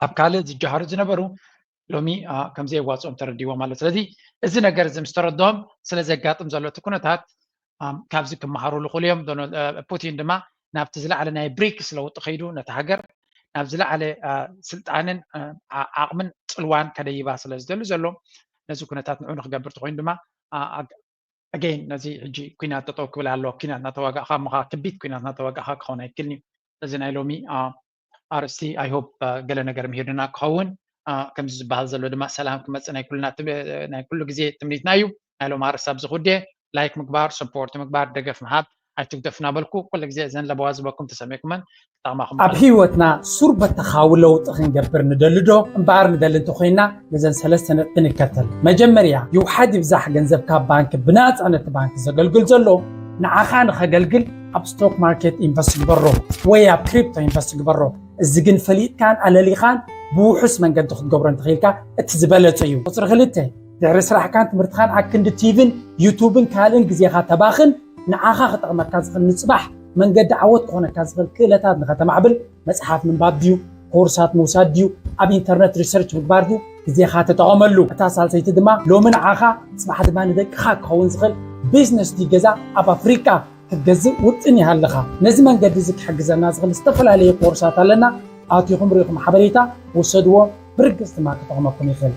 ኣብ ካልእ ዝጀሃሩ ዝነበሩ ሎሚ ከም ዘየዋፅኦም ተረዲዎም ኣሎ። ስለዚ እዚ ነገር እዚ ምስ ተረድኦም ስለ ዘጋጥም ዘሎ እቲ ኩነታት ካብዚ ክመሃሩ ልኽእሉ እዮም። ዶናልድ ፑቲን ድማ ናብቲ ዝለዓለ ናይ ብሪክስ ለውጢ ከይዱ ነቲ ሃገር ናብ ዝለዓለ ስልጣንን ዓቕምን ፅልዋን ከደይባ ስለ ዝደሊ ዘሎ ነዚ ኩነታት ንዑ ንክገብር ተኮይኑ ድማ ኣገይን ነዚ ሕጂ ኩናት ጠጠው ክብል ኣለዎ። ኩናት እናተዋጋእካ እሞ ከዓ ክቢት ኩናት እናተዋጋእካ ክኸውን ኣይክልን እዩ። እዚ ናይ ሎሚ ኣርእስቲ I hope ገለ ነገር ምሂርና ክኸውን። ከምዚ ዝበሃል ዘሎ ድማ ሰላም ክመፅእ ናይ ኩልና ናይ ኩሉ ግዜ ትምኒትና እዩ። ናይ ሎም ኣርእስቲ ኣብዚ ክውድየ። ላይክ ምግባር ሰፖርት ምግባር ደገፍ ምሃብ ኣይትግደፉ እናበልኩ ኩሉ ግዜ እዘን ለበዋ ዝበኩም ተሰሚዕኩመን ክጠቕማኹም ኣብ ህይወትና ሱር በተኻዊ ለውጢ ክንገብር ንደሊ ዶ እምበኣር ንደሊ እንተኮይና ነዘን ሰለስተ ነጥቢ ንከተል። መጀመርያ ይውሓድ ይብዛሕ ገንዘብካ ባንክ ብናፃ ነቲ ባንክ ዘገልግል ዘሎ ንዓኻ ንኸገልግል ኣብ ስቶክ ማርኬት ኢንቨስት ግበሮ ወይ ኣብ ክሪፕቶ ኢንቨስት ግበሮ። እዚ ግን ፈሊጥካን ኣለሊኻን ብውሑስ መንገዲ ክትገብሮ እንተኽኢልካ እቲ ዝበለፀ እዩ። ቁፅሪ ክልተ ድሕሪ ስራሕካን ትምህርትኻን ኣክንዲ ቲቪን ዩቱብን ካልእን ግዜኻ ተባኽን ንዓኻ ክጠቕመካ ዝኽእል ንፅባሕ መንገዲ ዓወት ክኾነካ ዝኽእል ክእለታት ንኸተማዕብል መፅሓፍ ምንባብ ድዩ ኮርሳት ምውሳድ ድዩ ኣብ ኢንተርነት ሪሰርች ምግባር ድዩ ግዜኻ ተጠቐመሉ። እታ ሳልሰይቲ ድማ ሎሚ ንዓኻ ፅባሕ ድማ ንደቅኻ ክኸውን ዝኽእል ቢዝነስ ድዩ ገዛ ኣብ ኣፍሪቃ ክትገዝእ ውጥን ይሃልኻ። ነዚ መንገዲ እዚ ክሕግዘና ዝኽእል ዝተፈላለዩ ኮርሳት ኣለና። ኣቲኹም ርኢኹም ሓበሬታ ውሰድዎ ብርግፅ ድማ ክጠቕመኩም ይኽእል።